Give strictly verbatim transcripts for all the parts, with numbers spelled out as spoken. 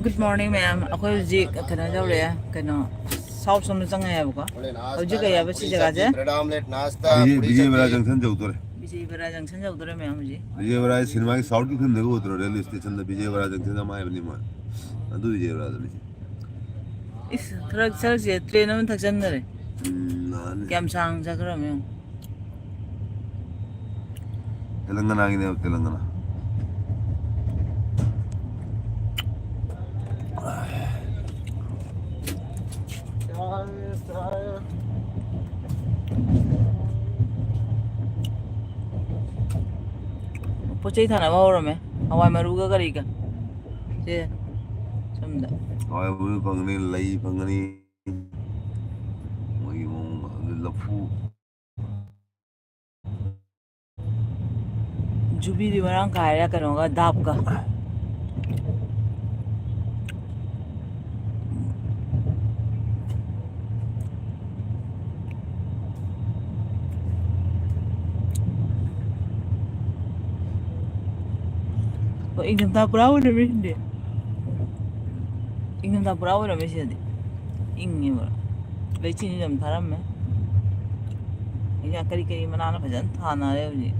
Good morning, ꯃꯌꯥꯝ꯫ ꯑꯩꯈꯣꯏ ꯍꯧꯖꯤꯛ ꯀꯩꯅꯣ ꯌꯧꯔꯛꯑꯦ, ꯀꯩꯅꯣ, ꯁꯥꯎꯠ ꯁꯣꯝꯗ ꯆꯪꯉꯛꯑꯦꯕꯀꯣ꯫ ꯍꯧꯖꯤꯛ ꯀꯩ ꯍꯥꯏꯕ ꯁꯤ ꯖꯒꯥꯁꯦ? ꯕꯤꯖꯦ, ꯕꯤꯖꯦ ꯕꯔꯥ ꯖꯪꯁꯟ ꯌꯧꯗꯣꯔꯦ꯫ ꯕꯤꯖꯦ ꯕꯔꯥ ꯖꯪꯁꯟ ꯌꯧꯗꯣꯔꯦ, ꯃꯌꯥꯝ, ꯍꯧꯖꯤꯛ꯫ ꯕꯤꯖꯦ ꯕꯔꯥ ꯁꯤꯅꯦꯃꯥꯒꯤ ꯁꯥꯎꯠꯀꯤ ꯐꯤꯂꯝꯗꯒ ꯎꯗ꯭ꯔꯣ, ꯔꯦꯜꯋꯦ ꯁ꯭ꯇꯦꯁꯟꯗ ꯕꯤꯖꯦ ꯕꯔꯥ ꯖꯪꯁꯟ ꯑꯃ ꯍꯥꯏꯕꯅꯤ ꯃꯣꯏ꯫ ꯑꯗꯨ ꯕꯤꯖꯦ ꯕꯔꯥꯗꯨꯅꯤ ꯁꯤ꯫ ꯏꯁ, ꯈꯔ ꯆꯠꯂꯁꯦ, ꯇ꯭ꯔꯦꯟ ꯑꯃ ꯊꯛꯆꯟꯗꯔꯦ꯫ ꯎꯝ, ꯅꯥꯅꯤ꯫ ꯀꯌꯥꯝ ꯁꯥꯡ ꯆꯠꯈ꯭ꯔꯕꯅꯣ ꯌꯦꯡꯉꯨ꯫ ꯇꯦꯂꯪꯒꯅꯥꯒꯤꯅꯦꯕ, ꯇꯦꯂꯪꯒꯅꯥ꯫ ꯄꯣꯠ ꯆꯩ ꯊꯥꯅꯕ ꯍꯧꯔꯝꯃꯦ꯫ ꯍꯋꯥꯏ ꯃꯔꯨꯒ ꯀꯔꯤꯒ꯫ ꯁꯦ, ꯁꯣꯝꯗ꯫ ꯍꯋꯥꯏ ꯃꯔꯨ ꯐꯪꯒꯅꯤ, ꯂꯩ ꯐꯪꯒꯅꯤ꯫ ꯃꯣꯏꯒꯤ ꯃꯑꯣꯡ ꯑꯗꯨ ꯂꯐꯨ꯫ ꯖꯨꯕꯤꯗꯤ ꯃꯔꯥꯡ ꯀꯥꯏꯔꯦ ꯀꯩꯅꯣꯒ, ꯗꯥꯞꯀ꯫ ꯍꯣꯏ, ꯏꯪꯊꯝꯊꯥ ꯄꯨꯔꯥ ꯑꯣꯏꯔꯝꯃꯦ ꯁꯤꯗꯤ꯫ ꯏꯪꯊꯝꯊꯥ ꯄꯨꯔꯥ ꯑꯣꯏꯔꯝꯃꯦ ꯁꯤꯗꯗꯤ꯫ ꯏꯪꯉꯦꯕ꯫ ꯂꯩꯆꯤꯟꯁꯨ ꯌꯥꯝ ꯊꯥꯔꯝꯃꯦ꯫ ꯍꯤꯟꯖꯥꯡ ꯀꯔꯤ ꯀꯔꯤ ꯃꯅꯥꯅꯣ ꯐꯖꯅ ꯊꯥꯅꯔꯦ ꯍꯧꯖꯤꯛ꯫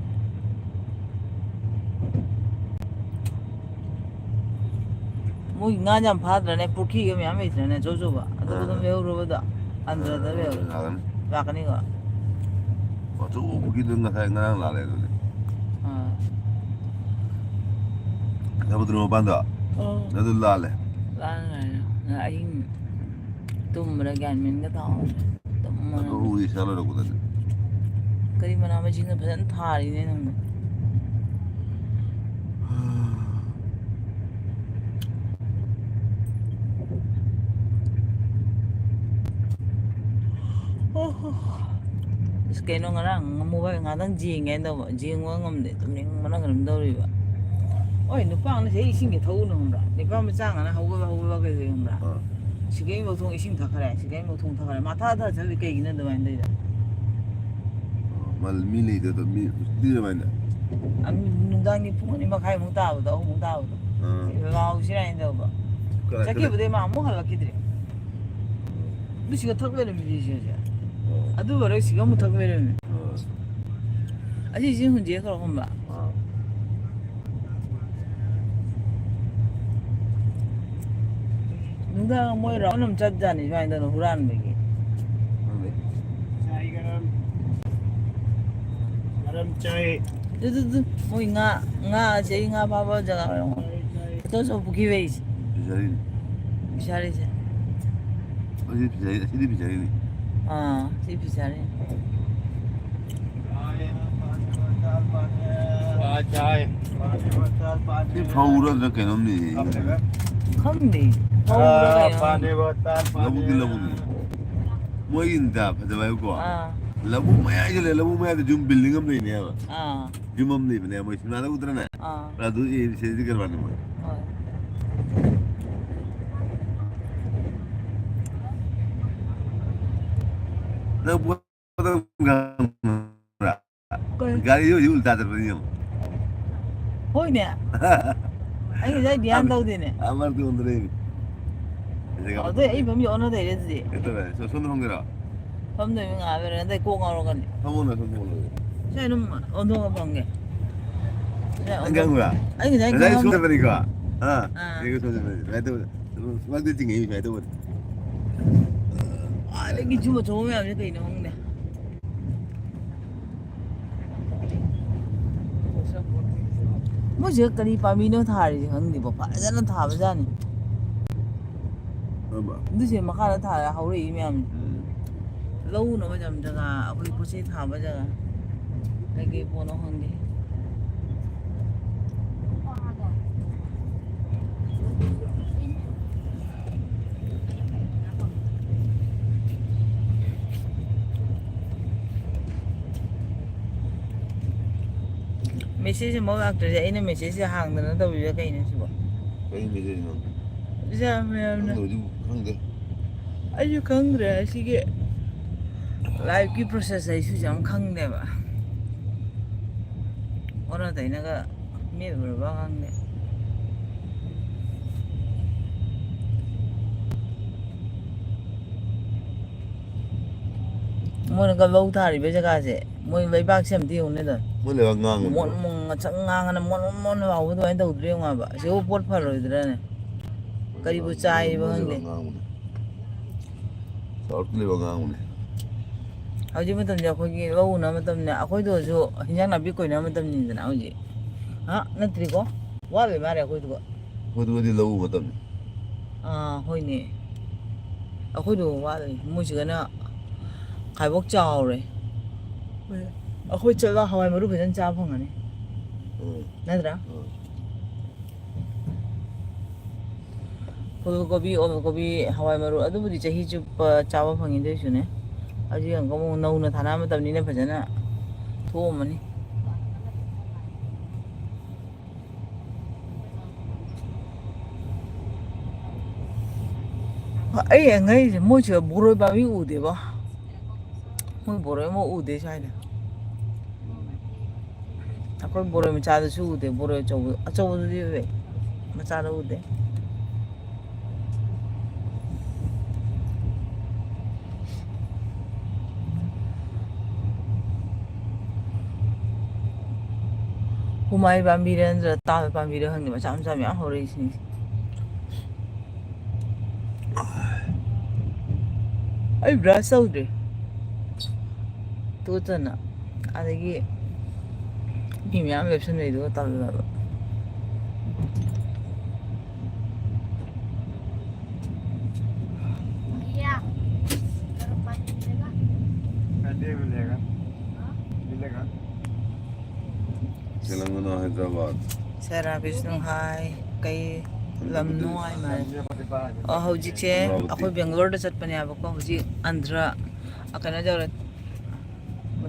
ꯃꯣꯏ ꯉꯥ ꯌꯥꯝ ꯐꯥꯗ꯭ꯔꯅꯦ, ꯄꯨꯈ꯭ꯔꯤꯒ ꯃꯌꯥꯝ ꯂꯩꯇ꯭ꯔꯅꯦ, ꯑꯆꯧ ꯑꯆꯧꯕ꯫ ꯑꯗꯨ ꯑꯗꯨꯝ ꯑꯥ꯫ ꯂꯩꯍꯧꯔꯕꯗꯣ, ꯑꯟꯗ꯭ꯔꯗ ꯑꯥ, ꯂꯩꯍꯧꯔꯦ꯫ ꯂꯥꯛꯀꯅꯤ꯫ ꯂꯥꯛꯀꯅꯤꯀꯣ? ꯑꯆꯧꯕ ꯄꯨꯈ꯭ꯔꯤꯗꯨ ꯉꯁꯥꯏ ꯉꯔꯥꯡ ꯂꯥꯜꯂꯦ ꯑꯗꯨꯗꯤ꯫ ꯑꯥ꯫ ꯁꯃꯨꯗ꯭ꯔ ꯃꯄꯥꯟꯗꯣ? ꯑꯥ꯫ ꯑꯗꯨ ꯂꯥꯜꯂꯦ꯫ ꯂꯥꯜꯂꯦ꯫ ꯑꯍꯤꯡ ꯇꯨꯝꯕꯗ ꯒ꯭ꯌꯥꯟ ꯃꯦꯟꯒ ꯇꯥꯍꯧꯗ꯭ꯔꯦ꯫ ꯇꯨꯝꯕꯅ꯫ ꯑꯗꯨ ꯎꯔꯤ ꯁꯥ ꯂꯣꯏꯔꯛꯄꯗꯗꯤ꯫ ꯀꯔꯤ ꯃꯅꯥ ꯃꯁꯤꯡꯅ ꯐꯖꯅ ꯊꯥꯔꯤꯅꯦ ꯅꯪꯅ꯫ ꯑꯁ, ꯀꯩꯅꯣ, ꯉꯔꯥꯡ ꯃꯣꯕꯥꯏꯜ ꯉꯥꯛꯇꯪ ꯌꯦꯡꯒꯦ ꯍꯥꯏꯅ ꯇꯧꯕ, ꯌꯦꯡꯕ ꯉꯝꯗꯦ, ꯇꯨꯝꯅꯤꯡꯕꯅ ꯀꯩꯅꯣꯝ ꯇꯧꯔꯤꯕ꯫ ꯍꯣꯏ, ꯅꯨꯄꯥ ꯑꯃꯅ ꯁꯤꯗꯩ ꯏꯁꯤꯡꯁꯦ ꯊꯛꯎꯅꯨ ꯈꯪꯕ꯭ꯔꯥ? ꯅꯨꯄꯥ ꯃꯆꯥ ꯉꯥꯛꯅ ꯍꯧꯒꯠꯂ ꯍꯧꯒꯠꯂꯒ ꯀꯩꯗꯧ ꯈꯪꯕ꯭ꯔꯥ? ꯑꯥ꯫ ꯁꯤꯒꯩ ꯃꯊꯣꯡ ꯏꯁꯤꯡ ꯊꯛꯈ꯭ꯔꯦ, ꯁꯤꯒꯩ ꯃꯊꯣꯡ ꯊꯛꯈ꯭ꯔꯦ, ꯃꯊꯥ ꯊꯥ ꯆꯠꯂꯤ ꯀꯩꯒꯤꯅꯣ ꯑꯗꯨꯃꯥꯏꯅ ꯇꯧꯔꯤꯗꯣ? ꯑꯥ, ꯃꯥ ꯃꯤ ꯂꯩꯇꯗꯣ, ꯃꯤ ꯎꯁꯤꯠꯇꯤ ꯑꯗꯨꯃꯥꯏꯅ꯫ ꯑ, ꯅꯨꯡꯗꯥꯡꯒꯤ ꯄꯨꯡ ꯑꯅꯤ ꯃꯈꯥꯏꯃꯨꯛ ꯇꯥꯕꯗꯣ, ꯑꯍꯨꯝꯃꯨꯛ ꯇꯥꯕꯗꯣ꯫ ꯑꯥ꯫ ꯂꯥꯎꯁꯤꯔꯥ ꯍꯥꯏꯅ ꯇꯧꯕ꯫ ꯀꯅꯥ ꯆꯠꯈꯤꯕꯗꯩ ꯃꯥ ꯑꯃꯨꯛ ꯍꯜꯂꯛꯈꯤꯗ꯭ꯔꯦ꯫ ꯑꯗꯨ ꯁꯤꯒ ꯊꯛ ꯂꯩꯔꯝꯃꯤꯁꯦ ꯁꯤꯁꯦ꯫ ꯑꯣ꯫ ꯑꯗꯨ ꯂꯣꯏꯔꯒ ꯁꯤꯒ ꯑꯃꯨꯛ ꯊꯛ ꯂꯩꯔꯝꯃꯤ꯫ ꯑꯣ꯫ ꯑꯁꯤꯁꯤ ꯍꯨꯟꯖꯦꯛꯈ꯭ꯔ ꯈꯪꯕ꯫ ꯑꯥ꯫ ꯅꯨꯡꯗꯥꯡ ꯃꯣꯏ ꯔꯥꯎꯟ ꯑꯃ ꯆꯠꯖꯥꯠꯅꯤ ꯁꯨꯃꯥꯏꯅ ꯇꯧꯅ ꯍꯨꯔꯥꯟꯕꯒꯤ꯫ ꯈꯪꯗꯦ꯫ ꯆꯥꯏ ꯒꯔꯝ꯫ ꯒꯔꯝ ꯆꯥꯏ꯫ ꯑꯗꯨ, ꯑꯗꯨ, ꯑꯗꯨ, ꯃꯣꯏ ꯉꯥ, ꯉꯥ, ꯁꯤ ꯉꯥ ꯐꯥꯕ ꯖꯒꯥ ꯑꯣꯏꯔꯝꯒꯅꯤ꯫ ꯆꯥꯏ, ꯆꯥꯏ꯫ ꯐꯣꯇꯣ ꯁꯣꯠ ꯄꯨꯈ꯭ꯔꯤ ꯂꯩꯁꯦ꯫ ꯐꯤꯁꯔꯤꯅꯤ꯫ ꯐꯤꯁꯔꯤꯁꯦ꯫ ꯑꯁꯤ ꯐꯤꯁꯔꯤ, ꯑꯁꯤꯗꯤ ꯐꯤꯁꯔꯤꯅꯤ꯫ ꯑꯥ, ꯁꯤ ꯐꯤꯁꯔꯤ꯫ ꯁꯤ ꯐꯧꯔ ꯅꯠꯇ꯭ꯔ ꯀꯩꯅꯣꯝꯅꯤ꯫ ꯈꯪꯗꯦ꯫ ꯐꯧꯔ ꯀꯩꯅꯣꯝꯅꯤ꯫ ꯂꯧꯕꯨꯛꯇꯤ ꯂꯧꯕꯨꯛꯅꯤ꯫ ꯃꯣꯏꯒꯤꯅꯤꯗ ꯐꯖꯕ ꯍꯥꯏꯕꯀꯣ꯫ ꯑꯥ꯫ ꯂꯧꯕꯨꯛ ꯃꯌꯥꯏꯗ ꯂꯩ, ꯂꯧꯕꯨꯛ ꯃꯌꯥꯏꯗ ꯌꯨꯝ building ꯑꯃ ꯂꯩꯅꯦꯕ꯫ ꯑꯥ꯫ ꯌꯨꯝ ꯑꯃ ꯂꯩꯕꯅꯦ, ꯃꯣꯏ ꯁꯤꯝꯂꯥꯗ ꯎꯗ꯭ꯔꯅꯦ? ꯑꯥ꯫ ꯑꯗꯨ ꯑꯦ ꯁꯤꯗꯤ ꯀꯔꯕꯥꯔꯅꯤ ꯃꯣꯏ꯫ ꯍꯣꯏ꯫ ꯅꯪ ꯄꯣꯠ ꯀꯩ? ꯒꯥꯔꯤꯗꯣ ꯍꯧꯖꯤꯛ ꯎꯜꯇꯥ ꯆꯠꯄꯅꯤ ꯌꯦꯡꯉꯣ꯫ ꯍꯣꯏꯅꯦ꯫ ꯑꯩ ꯉꯁꯥꯏ ꯙ꯭ꯌꯥꯟ ꯑꯃ-, ꯇꯧꯗꯦꯅꯦ꯫ ꯑꯃꯔꯛꯇꯤ ꯑꯣꯟꯊꯣꯔꯛꯏꯅꯤ꯫ ꯑꯗꯨꯗꯤ ꯑꯩ ꯐꯝꯃꯤ ꯑꯣꯟꯅ ꯇꯩꯔꯦ ꯑꯗꯨꯗꯤ꯫ ꯀꯩꯗꯧꯔꯦ? ꯁꯣ-, ꯁꯣꯝꯗ ꯐꯝꯒꯦꯔꯣ? ꯐꯝꯗꯣꯏꯃꯤ ꯉꯥꯏ ꯂꯩꯔꯦ꯫ ꯑꯗꯩ ꯀꯣꯛ ꯉꯥꯎꯔꯛꯀꯅꯤ꯫ ꯐꯝꯃꯣꯅ ꯁꯣꯝꯗ ꯐꯝꯃꯣ꯫ ꯁꯤ ꯑꯗꯨꯝ ꯑꯣꯟꯊꯣꯛꯑ ꯐꯝꯒꯦ꯫ ꯁꯤ ꯅꯪ ꯑꯣꯟꯊꯣꯛ-, ꯈꯪꯕ꯭ꯔꯥ? ꯑꯩ ꯉꯁꯥꯏ ꯉꯁꯥꯏ ꯈꯪꯉꯝ-, ꯁꯣꯝꯗ ꯐꯝꯃꯤꯀꯣ? ꯑꯥ꯫ ꯑꯥ꯫ ꯑꯩ ꯁꯣꯝꯗ ꯐꯝꯃꯤ꯫ ꯁꯨꯃꯥꯏꯅ ꯇꯧꯕ꯫ ꯁꯨꯃꯥꯡꯗ ꯆꯤꯡꯉꯛꯏ ꯁꯨꯃꯥꯏꯅ ꯇꯧꯕꯅꯤ꯫ ꯑꯥꯗꯒꯤ ꯖꯨ ꯑꯆꯧꯕ ꯃꯌꯥꯝꯁꯦ ꯀꯩꯅꯣ ꯈꯪꯗꯦ꯫ ꯃꯣꯏꯁꯦ ꯀꯔꯤ ꯄꯥꯝꯕꯤꯅꯣ ꯊꯥꯔꯤꯁꯦ ꯈꯪꯗꯦꯀꯣ, ꯐꯖꯅ ꯊꯥꯕꯖꯥꯠꯅꯤ꯫ ꯀꯔꯝꯕ? ꯑꯗꯨꯁꯦ ꯃꯈꯥꯗ ꯊꯥꯔ ꯍꯧꯔꯛꯏ ꯃꯌꯥꯝꯁꯦ꯫ ꯎꯝ꯫ ꯂꯧ ꯎꯅꯕ ꯌꯥꯝ ꯖꯒꯥ, ꯑꯩꯈꯣꯏ ꯄꯣꯠ ꯆꯩ ꯊꯥꯕ ꯖꯒꯥ, ꯀꯩꯀꯩ ꯄꯣꯠꯅꯣ ꯈꯪꯗꯦ꯫ Message ꯑꯃꯐꯥꯎ ꯂꯥꯛꯇ꯭ꯔꯤꯁꯦ, ꯑꯩꯅ message ꯁꯦ ꯍꯥꯡꯗꯅ ꯇꯧꯔꯤꯔꯥ ꯀꯩꯅꯣ ꯁꯤꯕꯣ? ꯀꯔꯤ message ꯅꯣ? ꯏꯆꯥ ꯃꯌꯥꯝꯅ꯫ ꯈꯪꯗꯕꯗꯨ ꯈꯪꯗꯦ꯫ ꯑꯩꯁꯨ ꯈꯪꯗ꯭ꯔꯦ꯫ ꯑꯁꯤꯒꯤ life ꯀꯤ process ꯑꯩꯁꯨ ꯌꯥꯝ ꯈꯪꯗꯦꯕ꯫ ꯑꯣꯟꯅ ꯇꯩꯅꯒ ꯃꯦꯠꯂꯨꯔꯕ ꯈꯪꯗꯦ꯫ ꯃꯣꯏꯅꯒ ꯂꯧ ꯊꯥꯔꯤꯕ ꯖꯒꯥꯁꯦ, ꯃꯣꯏ ꯂꯩꯕꯥꯛꯁꯦ ꯑꯝꯇ ꯌꯦꯡꯉꯨꯅꯦ ꯑꯗꯣ꯫ ꯃꯣꯏ ꯂꯩꯕꯥꯛ ꯉꯥꯡꯕꯅꯦ꯫ ꯃꯣꯟ ꯃꯣꯟ ꯉꯁꯪ ꯉꯥꯡꯉꯅ ꯃꯣꯟ ꯃꯣꯟ ꯃꯣꯟ ꯂꯥꯎꯕ ꯑꯗꯨꯃꯥꯏꯅ ꯇꯧꯗ꯭ꯔꯦ ꯌꯦꯡꯉꯣ ꯍꯥꯏꯕ꯫ ꯑꯁꯤꯕꯨ ꯄꯣꯠ ꯐꯔꯣꯏꯗ꯭ꯔꯅꯦ? ꯀꯔꯤꯕꯨ ꯆꯥꯏꯔꯤꯕ ꯃꯣꯏ ꯈꯪꯗꯦ꯫ ꯂꯩꯕꯥꯛ ꯉꯥꯡꯕꯅꯦ꯫ ꯆꯥꯎꯔꯛꯇ ꯂꯩꯕꯥꯛ ꯉꯥꯡꯕꯅꯦ꯫ ꯍꯧꯖꯤꯛ ꯃꯇꯝꯁꯦ ꯑꯩꯈꯣꯏꯒꯤ ꯂꯧ ꯎꯅꯕ ꯃꯇꯝꯅꯦ, ꯑꯩꯈꯣꯏꯗ ꯑꯣꯏꯔꯁꯨ ꯍꯤꯟꯖꯥꯡ ꯅꯥꯄꯤ ꯀꯣꯏꯅꯕ ꯃꯇꯝꯅꯤꯗꯅ ꯍꯧꯖꯤꯛ꯫ ꯍꯥ, ꯅꯠꯇ꯭ꯔꯤꯀꯣ? ꯋꯥꯠꯂꯤ ꯃꯥꯜꯂꯦ ꯑꯩꯈꯣꯏꯗꯨꯒ꯫ ꯑꯩꯈꯣꯏꯗꯨꯒꯗꯤ ꯂꯧ ꯎ ꯃꯇꯝꯅꯤ꯫ ꯑꯥ, ꯍꯣꯏꯅꯦ꯫ ꯑꯩꯈꯣꯏꯗꯨ ꯋꯥꯠꯂꯤ꯫ ꯃꯣꯏꯁꯤꯒꯅ ꯈꯥꯏꯕꯣꯛ ꯆꯥꯎꯔꯦ꯫ ꯑꯩꯈꯣꯏ ꯆꯠꯂ ꯍꯋꯥꯏ ꯃꯔꯨ ꯐꯖꯅ ꯆꯥꯕ ꯐꯪꯒꯅꯤ꯫ ꯎꯝ꯫ ꯅꯠꯇ꯭ꯔꯥ? ꯎꯝ꯫ ꯐꯨꯜ ꯀꯣꯕꯤ, ꯑꯣꯜ ꯀꯣꯕꯤ, ꯍꯋꯥꯏ ꯃꯔꯨ ꯑꯗꯨꯕꯨꯗꯤ ꯆꯍꯤ ꯆꯨꯞꯄ ꯆꯥꯕ ꯐꯪꯉꯤ, ꯑꯗꯨꯏꯁꯨꯅꯦ꯫ ꯍꯧꯖꯤꯛ ꯑꯃꯨꯛ ꯅꯧꯅ ꯊꯥꯅꯕ ꯃꯇꯝꯅꯤꯅ ꯐꯖꯅ ꯊꯣꯛꯑꯝꯃꯅꯤ꯫ ꯑꯩ ꯉꯛꯏꯁꯦ ꯃꯣꯏꯁꯤꯗ ꯕꯣꯔꯣꯏ ꯄꯥꯝꯕꯤ ꯎꯗꯦꯕ꯫ ꯃꯣꯏ ꯕꯣꯔꯣꯏ ꯑꯃ ꯎꯗꯦ ꯁ꯭ꯋꯥꯏꯗ꯫ ꯑꯩꯈꯣꯏ ꯕꯣꯔꯣꯏ ꯃꯆꯥꯗꯨꯁꯨ ꯎꯗꯦ, ꯕꯣꯔꯣꯏ ꯑꯆꯧꯕ, ꯑꯆꯧꯕꯗꯨꯗꯤ ꯎꯏ, ꯃꯆꯥꯗꯣ ꯎꯗꯦ꯫ ꯍꯨꯃꯥꯏ ꯄꯥꯝꯕꯤꯔ ꯅꯠꯇ꯭ꯔꯒ ꯇꯥꯜ ꯄꯥꯝꯕꯤꯔ ꯈꯪꯗꯦ, ꯃꯆꯥ ꯃꯆꯥ ꯃꯌꯥꯝ ꯍꯧꯔꯛꯏꯁꯤꯡꯁꯦ꯫ ꯑꯩ ꯕ꯭ꯔꯁ ꯇꯧꯗ꯭ꯔꯤ꯫ ꯇꯨꯀꯠꯆꯅ꯫ ꯑꯗꯒꯤ ꯃꯤ ꯃꯌꯥꯝ ꯂꯦꯞꯁꯟꯅꯩꯗꯨꯒ ꯇꯜꯂꯕ꯫ ꯇꯦꯂꯪꯒꯅꯥ, ꯍꯥꯏꯗ꯭ꯔꯕꯥꯗ꯫ ꯁꯦꯔꯥ ꯕꯤꯁꯅꯨ ꯍꯥꯏ, ꯀꯩ ꯂꯝꯅꯣ ꯍꯥꯏ ꯃꯥꯜꯂꯦ꯫ ꯑꯣ, ꯍꯧꯖꯤꯛꯁꯦ ꯑꯃꯔꯥꯕꯇꯤ꯫ ꯑꯩꯈꯣꯏ ꯕꯦꯡꯒ꯭ꯂꯣꯔꯗ ꯆꯠꯄꯅꯦꯕꯀꯣ, ꯍꯧꯖꯤꯛ ꯑꯟꯙ꯭ꯔ, ꯑ, ꯀꯩꯅꯣ ꯇꯧꯔꯦ,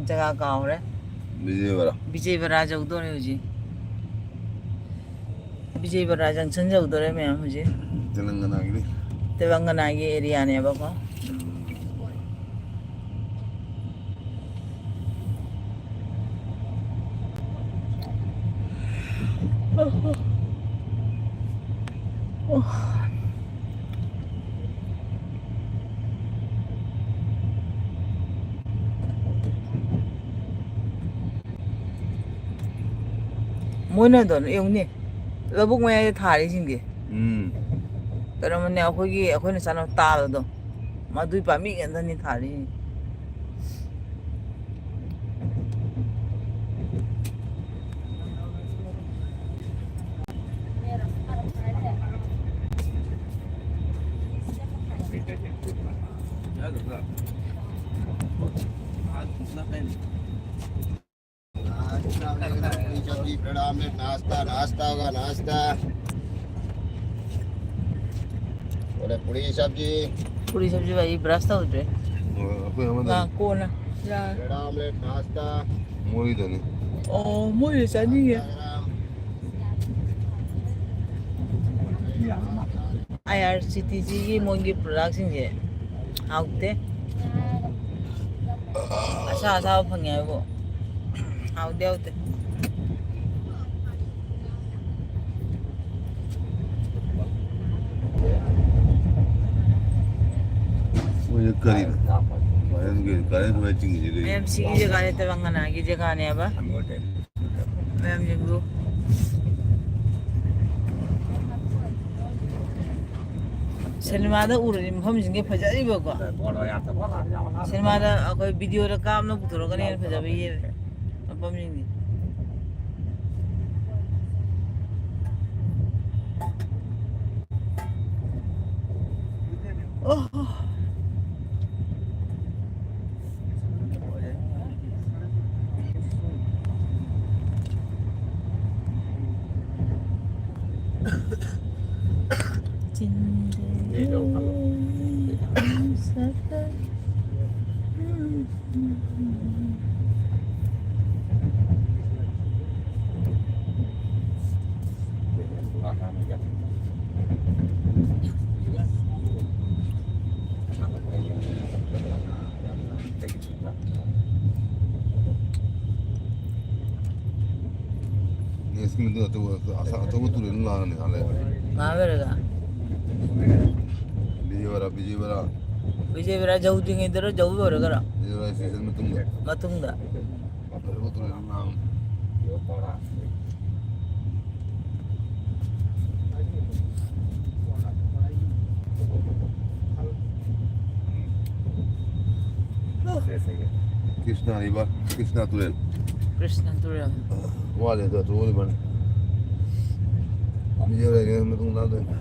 ꯖꯒꯥ ꯀꯥꯎꯔꯦ꯫ ꯕꯤꯖꯌꯋꯥꯔꯥ꯫ ꯕꯤꯖꯌꯋꯥꯔꯥ ꯌꯧꯗꯣꯔꯦ ꯍꯧꯖꯤꯛ꯫ ꯕꯤꯖꯌꯋꯥꯔꯥ ꯖꯪꯁꯟ ꯌꯧꯗꯣꯔꯦ ꯃꯌꯥꯝ ꯍꯧꯖꯤꯛ꯫ ꯇꯦꯂꯪꯒꯅꯥꯒꯤꯗꯤ꯫ ꯇꯦꯂꯪꯒꯅꯥꯒꯤ ꯑꯦꯔꯤꯌꯥꯅꯦꯕꯀꯣ꯫ ꯃꯣꯏꯅ ꯑꯗꯣ ꯌꯦꯡꯉꯨꯅꯦ, ꯂꯧꯕꯨꯛ ꯃꯌꯥꯏꯗ ꯊꯥꯔꯤꯁꯤꯡꯁꯦ꯫ ꯎꯝ꯫ ꯀꯩꯅꯣꯃꯅꯦ, ꯑꯩꯈꯣꯏꯒꯤ, ꯑꯩꯈꯣꯏꯅ ꯆꯥꯅꯕ ꯇꯥꯜꯗꯣ, ꯃꯗꯨꯏ ꯄꯥꯝꯕꯤ ꯉꯥꯛꯇꯅꯤ ꯊꯥꯔꯤꯁꯤꯡꯁꯦ꯫ नाश्ता, नाश्ता होगा, नाश्ता। बोले, पूरी सब्जी। पूरी सब्जी भाई, ब्रश तो उठ रहे। ꯑꯩꯈꯣꯏ ꯑꯃꯗ ꯉꯥ ꯀꯣꯟꯅ ꯆꯥ꯫ ब्रेड ऑमलेट, नाश्ता। ꯃꯣꯏꯗꯅꯤ꯫ ꯑꯣ, ꯃꯣꯏꯗ ꯆꯥꯅꯤꯡꯉꯦ꯫ ꯑꯥꯏ ꯑꯥꯔ ꯁꯤ ꯇꯤ ꯁꯤꯒꯤ ꯃꯣꯏꯒꯤ ꯄ꯭ꯔꯗꯛꯁꯤꯡꯁꯦ ꯍꯥꯎꯇꯦ꯫ ꯑꯁꯥ ꯑꯁꯥꯕ ꯐꯪꯉꯦ ꯍꯥꯏꯕꯨ ꯍꯥꯎꯇꯦ, ꯍꯥꯎꯇꯦ꯫ ꯃꯣꯏꯁꯦ ꯀꯔꯤꯅꯣ? ꯀꯥꯔꯦꯟꯒꯤ, ꯀꯥꯔꯦꯟ ꯈꯨꯂꯥꯏ ꯆꯤꯡꯉꯤꯁꯦ ꯀꯩꯒꯤꯅꯣ? ꯃꯌꯥꯝ ꯁꯤꯒꯤ ꯖꯒꯥ ꯅꯠꯇꯕ ꯉꯅꯥꯒꯤ ꯖꯒꯥꯅꯦꯕ꯫ ꯃꯌꯥꯝꯁꯤꯡꯗꯨ ꯁꯤꯅꯦꯃꯥꯗ ꯎꯔꯗꯤ ꯃꯐꯝꯁꯤꯡꯁꯦ ꯐꯖꯔꯤꯕꯀꯣ꯫ ꯁꯤꯅꯦꯃꯥꯗ ꯑꯩꯈꯣꯏ ꯚꯤꯗꯤꯑꯣꯗ ꯀꯥꯞꯅ ꯄꯨꯊꯣꯔꯛꯀꯅꯤ ꯍꯦꯟꯅ ꯐꯖꯕ ꯌꯦꯡꯉꯦ ꯃꯐꯝꯁꯤꯡꯁꯦ꯫ ꯑꯣ꯫ ꯅꯦꯛꯁꯀꯤ ꯃꯤꯗꯤ ꯑꯆꯧꯕ, ꯑꯆꯧꯕ ꯇꯨꯔꯦꯜ ꯑꯃ ꯂꯥꯛꯑꯅꯤ ꯉꯥꯏꯍꯥꯛ ꯂꯩꯔꯒ꯫ ꯉꯥꯏꯍꯥꯛ ꯂꯩꯔꯒ꯫ ꯕꯤꯖꯦꯋꯥꯔꯥ, ꯕꯤꯖꯦꯋꯥꯔꯥ꯫ ꯕꯤꯖꯦꯋꯥꯔꯥ ꯌꯧꯗ꯭ꯔꯤꯉꯩꯗꯔꯣ, ꯌꯧ ꯂꯣꯏꯔꯒꯔꯣ? ꯕꯤꯖꯦꯋꯥꯔꯥ ꯁ꯭ꯇꯦꯁꯟ ꯃꯇꯨꯡꯗ꯫ ꯃꯇꯨꯡꯗ꯫ ꯑꯆꯧꯕ ꯇꯨꯔꯦꯜ ꯑꯃ ꯂꯥꯛꯑꯅꯤ꯫ ꯀ꯭ꯔꯤꯁꯅ ꯔꯤꯚꯔ, ꯀ꯭ꯔꯤꯁꯅ ꯇꯨꯔꯦꯜ꯫ ꯀ꯭ꯔꯤꯁꯅ ꯇꯨꯔꯦꯜ꯫ ꯋꯥꯠꯂꯦ ꯑꯗꯣ, ꯑꯆꯧꯕ ꯔꯤꯚꯔꯅꯤ꯫ ꯚꯤꯗꯤꯑꯣ ꯂꯩꯔꯤꯉꯩ ꯃꯇꯨꯡ ꯇꯥꯗꯣꯏꯅꯦ꯫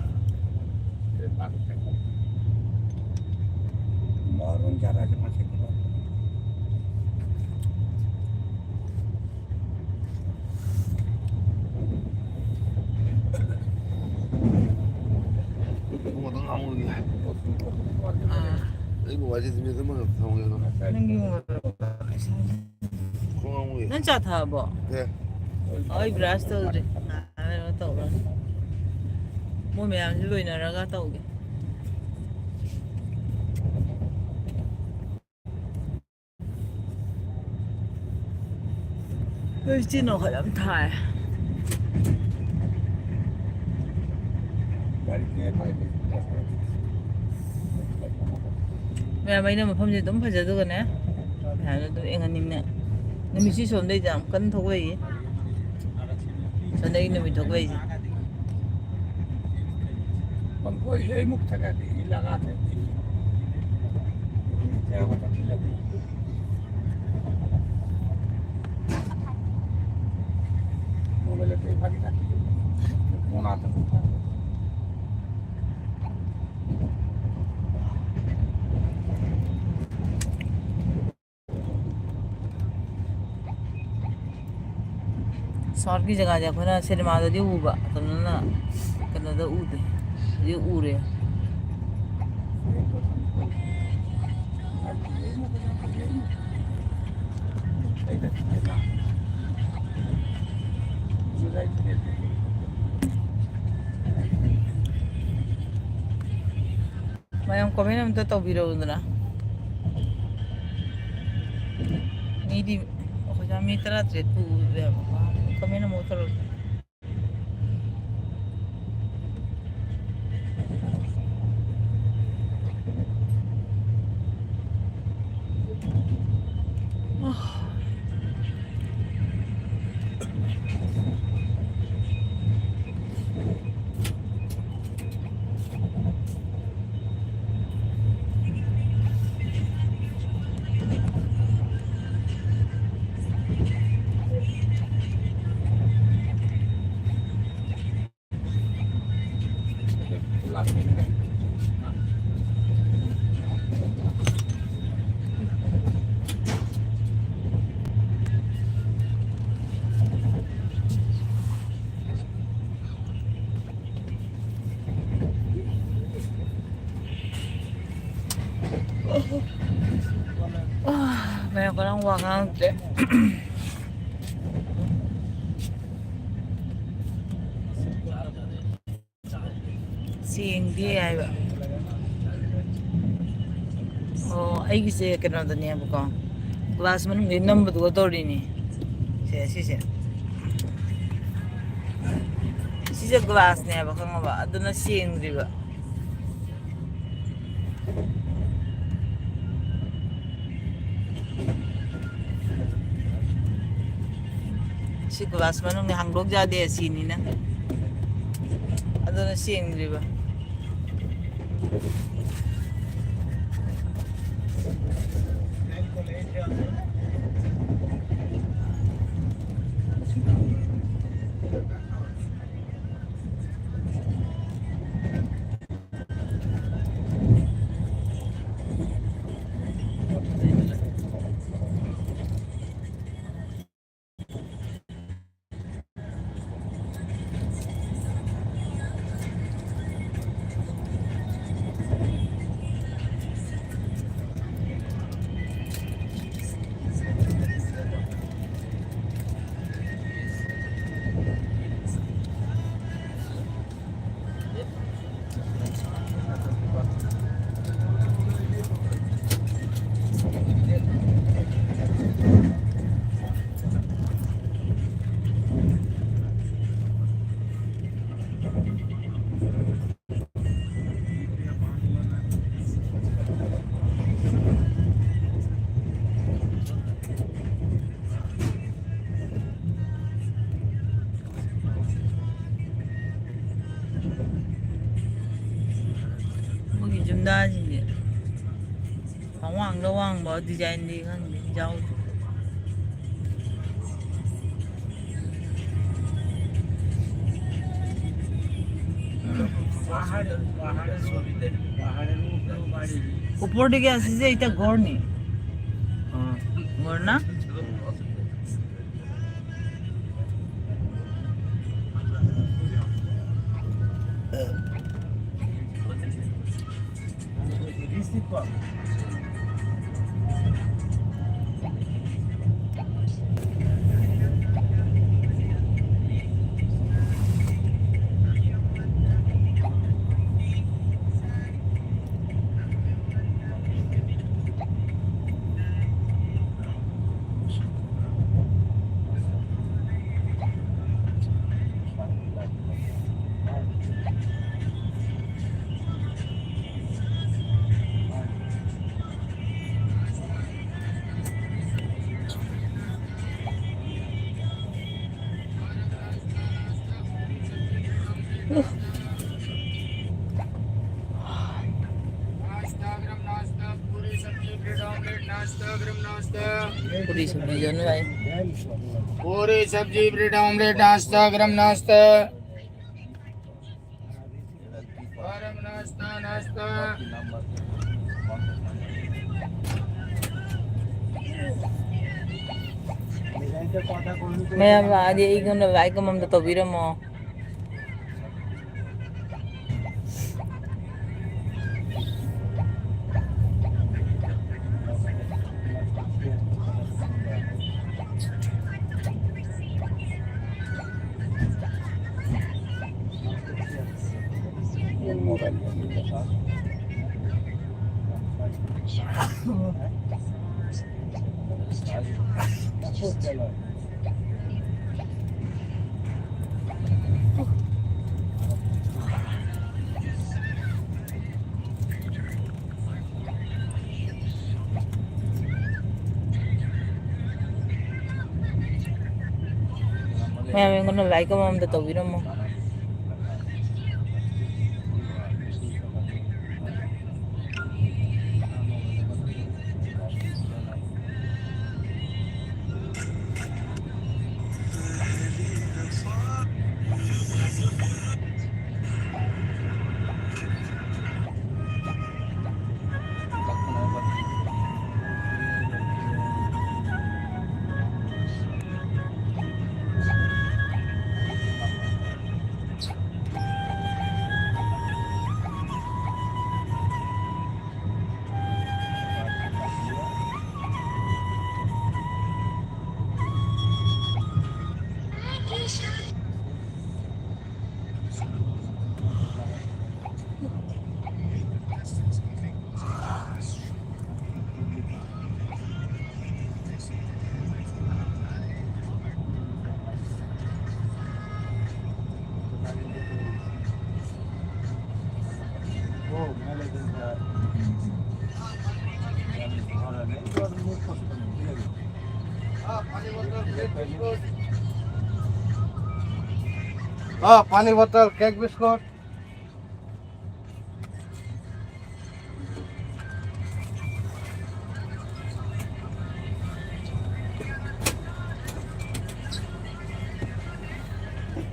ꯄꯨꯡ ꯑꯃꯇꯪ ꯉꯥꯡꯉꯨꯒꯦ꯫ ꯑꯥ꯫ ꯑꯩ ꯃꯣꯕꯥꯏꯜꯁꯦ ꯃꯤꯅꯤꯠ ꯑꯃꯈꯛ ꯊꯝꯒꯦ ꯑꯗꯣ꯫ ꯅꯪꯒꯤ ꯃꯣꯕꯥꯏꯜ꯫ ꯈꯣꯡ ꯉꯥꯡꯉꯨꯒꯦ꯫ ꯅꯪ ꯆꯥ ꯊꯛꯑꯕꯣ? ꯊꯛꯑꯦ꯫ ꯑꯩ ꯕ꯭ꯔꯥꯁ ꯇꯧꯗ꯭ꯔꯤ꯫ ꯉꯥꯏꯍꯥꯛ ꯂꯩꯔꯒ ꯇꯧꯔꯅꯤ꯫ ꯃꯣꯏ ꯃꯌꯥꯝꯁꯤ ꯂꯣꯏꯅꯔꯒ ꯇꯧꯒꯦ꯫ ꯂꯩꯆꯤꯟ ꯅꯣꯡꯈꯠ ꯌꯥꯝ ꯊꯥꯏ꯫ ꯃꯌꯥꯝ, ꯑꯩꯅ ꯃꯐꯝꯁꯦ ꯑꯗꯨꯝ ꯐꯖꯗꯨꯒꯅꯦ, ꯃꯌꯥꯝꯁꯨ ꯑꯗꯨꯝ ꯌꯦꯡꯍꯟꯅꯤꯡꯅꯦ꯫ ꯅꯨꯃꯤꯠꯁꯤ ꯁꯣꯝꯗꯩꯗꯤ ꯌꯥꯝ ꯀꯟꯅ ꯊꯣꯛꯂꯛꯏ꯫ ꯁꯣꯝꯗꯒꯤ ꯅꯨꯃꯤꯠ ꯊꯣꯛꯂꯛꯏꯁꯦ꯫ ꯁꯥꯎꯠꯀꯤ ꯖꯒꯥꯁꯦ ꯑꯩꯈꯣꯏꯅ ꯁꯤꯅꯦꯃꯥꯗꯗꯤ ꯎꯕ, ꯑꯗꯨꯝꯅ ꯀꯩꯅꯣꯗ ꯎꯗꯦ, ꯍꯧꯖꯤꯛ ꯎꯔꯦ꯫ ꯃꯌꯥꯝ comment ꯑꯝꯇ ꯇꯧꯕꯤꯔꯛꯎꯗꯅ꯫ ꯃꯤꯗꯤ ꯑꯩꯈꯣꯏ ꯃꯤ ꯇꯔꯥꯇꯔꯦꯠ ꯄꯨꯕ ꯌꯥꯕ comment ꯑꯃ ꯇꯧꯔꯛꯎ꯫ ꯃꯌꯥꯝ ꯀꯔꯝ ꯋꯥ ꯉꯥꯡꯗ꯭ꯔꯦ꯫ ꯁꯦꯡꯗꯦ ꯍꯥꯏꯕ꯫ ꯑꯣ, ꯑꯩꯒꯤꯁꯦ ꯀꯩꯅꯣꯗꯅꯦꯕꯀꯣ, ꯒ꯭ꯂꯥꯁ ꯃꯅꯨꯡꯗꯩ ꯅꯝꯕꯗꯨꯒ ꯇꯧꯔꯤꯅꯤ꯫ ꯁꯦ, ꯁꯤꯁꯦ꯫ ꯁꯤꯁꯦ ꯒ꯭ꯂꯥꯁꯅꯦꯕ, ꯈꯪꯉꯕ? ꯑꯗꯨꯅ ꯁꯦꯡꯗ꯭ꯔꯤꯕ꯫ ꯁꯤ ꯒ꯭ꯂꯥꯁ ꯃꯅꯨꯡꯗ ꯍꯥꯡꯗꯣꯛ ꯌꯥꯗꯦ, ꯑꯦꯁꯤꯅꯤꯅ꯫ ꯑꯗꯨꯅ ꯁꯦꯡꯗ꯭ꯔꯤꯕ꯫ ꯃꯣꯏꯒꯤ ꯖꯨꯝꯗꯥꯁꯤꯡꯁꯦ ꯄꯪꯋꯥꯡꯗ ꯋꯥꯡꯕ ꯗꯤꯖꯥꯏꯟꯗꯤ ꯈꯪꯗꯦ, ꯌꯥꯎꯗꯦ꯫ উপর দিকে আছে যে এটা ঘর নি? ঘর না? पूरी सब्जी जो है। पूरी सब्जी, ब्रेड ऑमलेट, नाश्ता, गरम नाश्ता। गरम नाश्ता, नाश्ता। ꯃꯌꯥꯝ ꯂꯥꯛꯑꯗꯤ ꯑꯩꯉꯣꯟꯗ ꯂꯥꯏꯛ ꯑꯃꯃꯝꯗ ꯇꯧꯕꯤꯔꯝꯃꯣ꯫ ꯃꯌꯥꯝ ꯑꯩꯉꯣꯟꯗ ꯂꯥꯏꯛ ꯑꯃꯃꯝꯗ ꯇꯧꯕꯤꯔꯝꯃꯣ꯫ हाँ, पानी बोतल, केक बिस्कुट।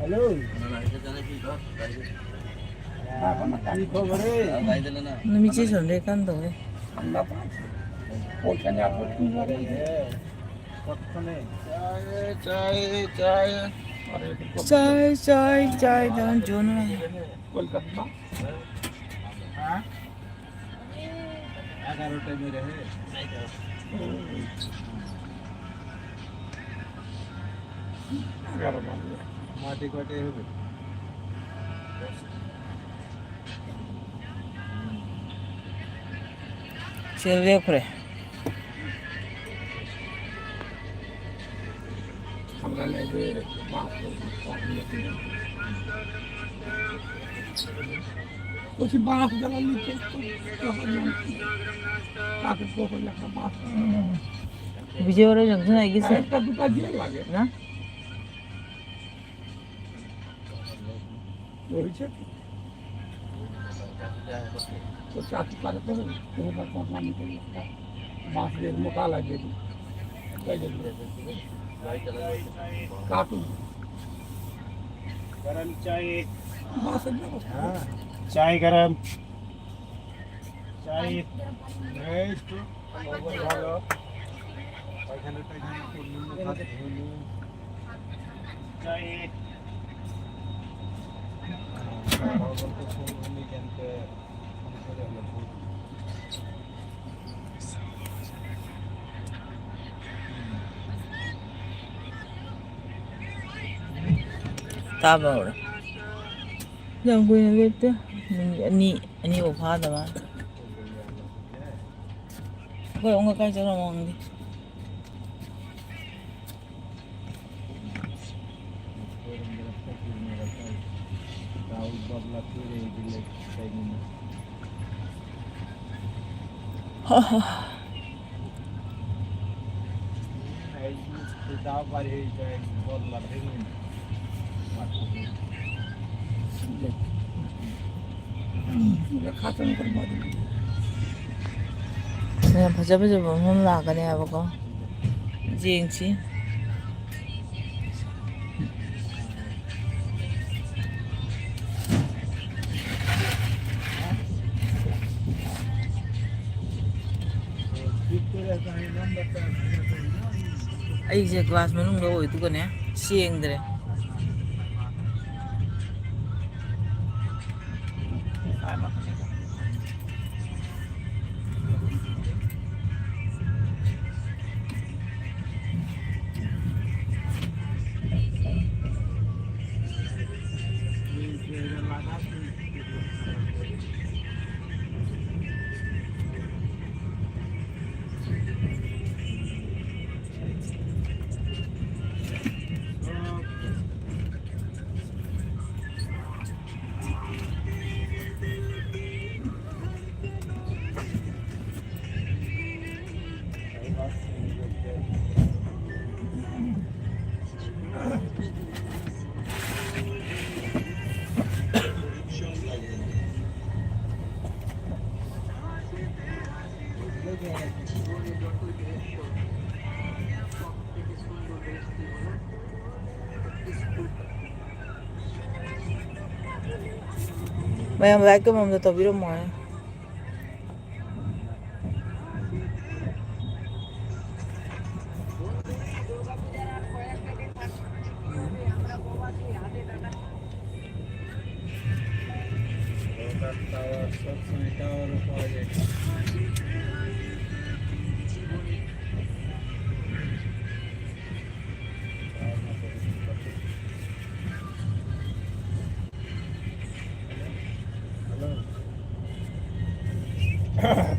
हेलो। ꯅꯨꯃꯤꯠꯁꯦ ꯁꯨꯝ ꯂꯦꯛꯀꯥꯟ ꯇꯧꯋꯦ꯫ ꯆꯥꯏ, ꯆꯥꯏ, ꯆꯥꯏ꯫ ꯆꯥꯏ, ꯆꯥꯏ, ꯆꯥꯏ, ꯗꯥ ꯖꯣꯟ꯫ ꯀꯣꯜꯀꯇꯥ꯫ हाँ? एगारह टाइम में रहे। एगारह बजे। माटी कोटे हो गए। चल रे ओकरे। हमरा लगे बाप रे, बाप रे। कुछ बांस जला नीचे, तो, तो, ताकत को कोई लगा बांस। विजय और जंक्शन आएगी से। एक का दुकान दिया लगे। ना? वही से। तो चाकू काट पर वो का कौन पानी को लगता। बांस दे मोटा लगे। क्या जरूरत है? काटू। गरम चाय। बांस एकदम। हाँ, चाय गरम। चाय। ꯇꯥꯕ ꯍꯧꯔꯦ꯫ ꯌꯥꯝ ꯀꯨꯏꯅ ꯂꯦꯞꯇꯦ꯫ ꯃꯤꯅꯤꯠ ꯑꯅꯤ, ꯑꯅꯤꯐꯥꯎ ꯐꯥꯗ ꯃꯥꯜꯂꯦ꯫ ꯑꯩꯈꯣꯏ ꯑꯃꯨꯛꯀ ꯀꯥꯏ ꯆꯠꯈ꯭ꯔꯃꯣ ꯈꯪꯗꯦ꯫ राहुल बाबला फिर एक लेग टाइम में। ꯌꯥꯝ ꯐꯖ ꯐꯖꯕ ꯃꯐꯝ ꯂꯥꯛꯀꯅꯤ ꯍꯥꯏꯕꯀꯣ꯫ ꯌꯦꯡꯁꯤ꯫ ꯑꯩꯁꯦ ꯒ꯭ꯂꯥꯁ ꯃꯅꯨꯡꯗ ꯑꯣꯏꯗꯨꯒꯅꯦ ꯁꯦꯡꯗ꯭ꯔꯦ꯫ ꯃꯌꯥꯝ ꯂꯥꯏꯛ ꯇꯧꯐꯝꯗ ꯇꯧꯕꯤꯔꯝꯃꯣ ꯍꯥꯏ꯫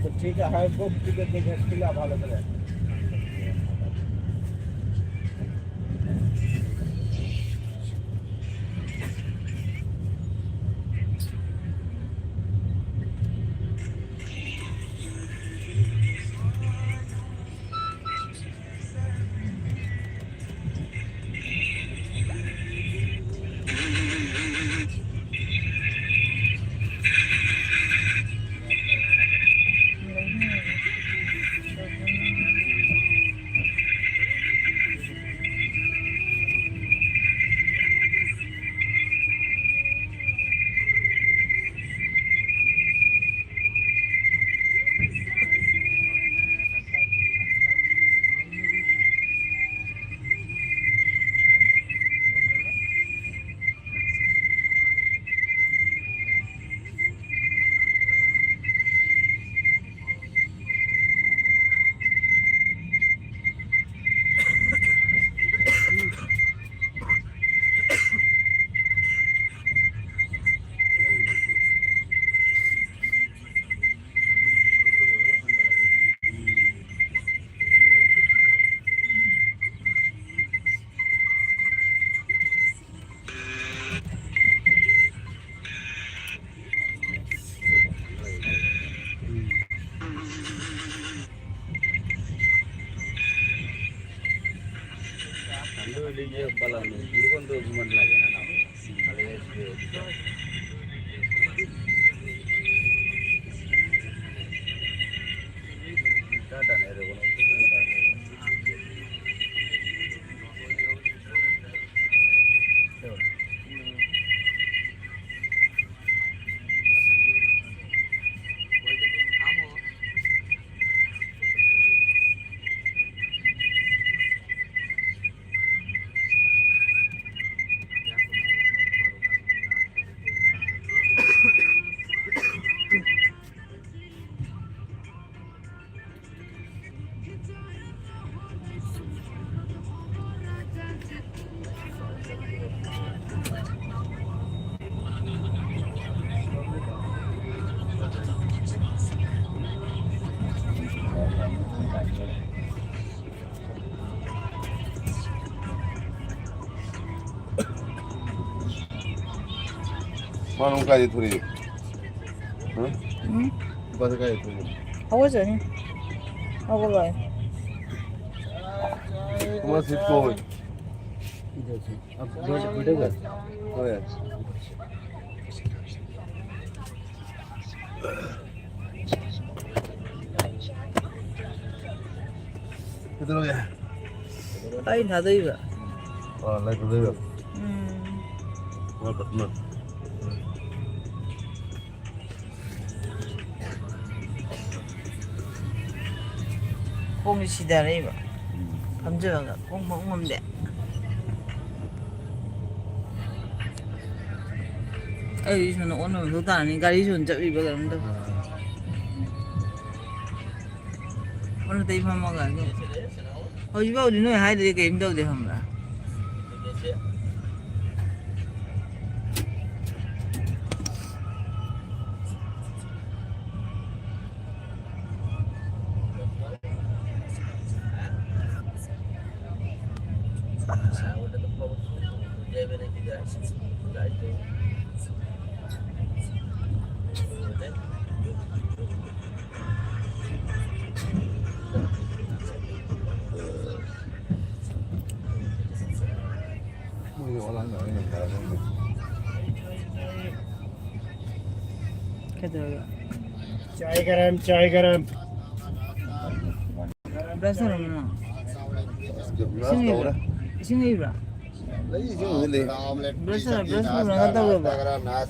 তো ঠিক আছে, হয়, খুব টিকিট দেখে খুলে ভালো করে। ये वाला गुरुकुल तो घूमन लगे ना, ना। खाली ये टाटा नहीं रे, वो ꯃꯥꯅ ꯑꯃꯨꯛ ꯀꯥꯏꯗꯩ ꯊꯣꯔꯛꯏ? ꯍꯥ? ꯎꯝ? ꯅꯨꯄꯥꯁꯦ ꯀꯥꯏꯗꯩ ꯊꯣꯔꯛꯏ? ꯍꯧꯒꯠꯆꯅꯤ꯫ ꯍꯧꯒꯠꯂꯣꯏ꯫ ꯃꯥ ꯁꯤ ꯀꯧꯏ꯫ ꯏꯗꯧꯁꯦ꯫ ꯑ, ꯕ꯭ꯔꯗꯔ, ꯕ꯭ꯔꯗꯔꯒ꯫ ꯍꯣꯏ꯫ ꯀꯩꯗꯧꯔꯒꯦ? ꯑꯩꯅ ꯊꯥꯗꯣꯛꯏꯕ꯫ ꯑꯥ, ꯂꯥꯏ ꯊꯥꯗꯣꯛꯏꯕ꯫ ꯎꯝ꯫ ꯃꯥ ꯀꯠꯇꯅ꯫ ꯈꯣꯡꯁꯦ ꯁꯤꯊꯔꯛꯏꯕ꯫ ꯎꯝ꯫ ꯐꯝꯖꯤꯜꯂꯒ ꯈꯣꯡ ꯐꯝ ꯉꯝꯗꯦ꯫ ꯑꯩ ꯁꯣꯝꯗ ꯑꯣꯟꯅ ꯑꯣꯟꯊꯣꯛ ꯇꯥꯔꯅꯤ꯫ ꯒꯥꯔꯤ ꯁꯣꯝꯗ ꯆꯠꯂꯤꯕ ꯀꯩꯅꯣꯝ ꯇꯧ-, ꯑꯣꯟꯅ ꯇꯩ ꯐꯝꯃꯒ ꯑꯗꯨꯝ꯫ ꯍꯧꯖꯤꯛꯐꯥꯎꯗꯤ ꯅꯣꯏ ꯍꯥꯏꯗ꯭ꯔꯗꯤ ꯀꯔꯤꯝ ꯇꯧꯗꯦ ꯈꯪꯕ꯭ꯔꯥ? ꯀꯩꯗꯧꯔꯒꯦ? ꯆꯥꯏ ꯒꯔꯝ, ꯆꯥꯏ ꯒꯔꯝ꯫ ꯕ꯭ꯔꯁ ꯇꯧꯔꯝꯃꯣ꯫ ꯏꯁꯤꯡ ꯂꯩꯕ꯭ꯔꯥ? ꯇꯧꯔꯦ꯫ ꯏꯁꯤꯡ ꯂꯩꯕ꯭ꯔꯥ? ꯂꯩ, ꯏꯁꯤꯡꯕꯨꯗꯤ ꯂꯩ꯫ ꯕ꯭ꯔꯁ ꯇꯧꯔ-, ꯕ꯭ꯔꯁ ꯇꯧꯔꯒ ꯇꯧꯔꯕ?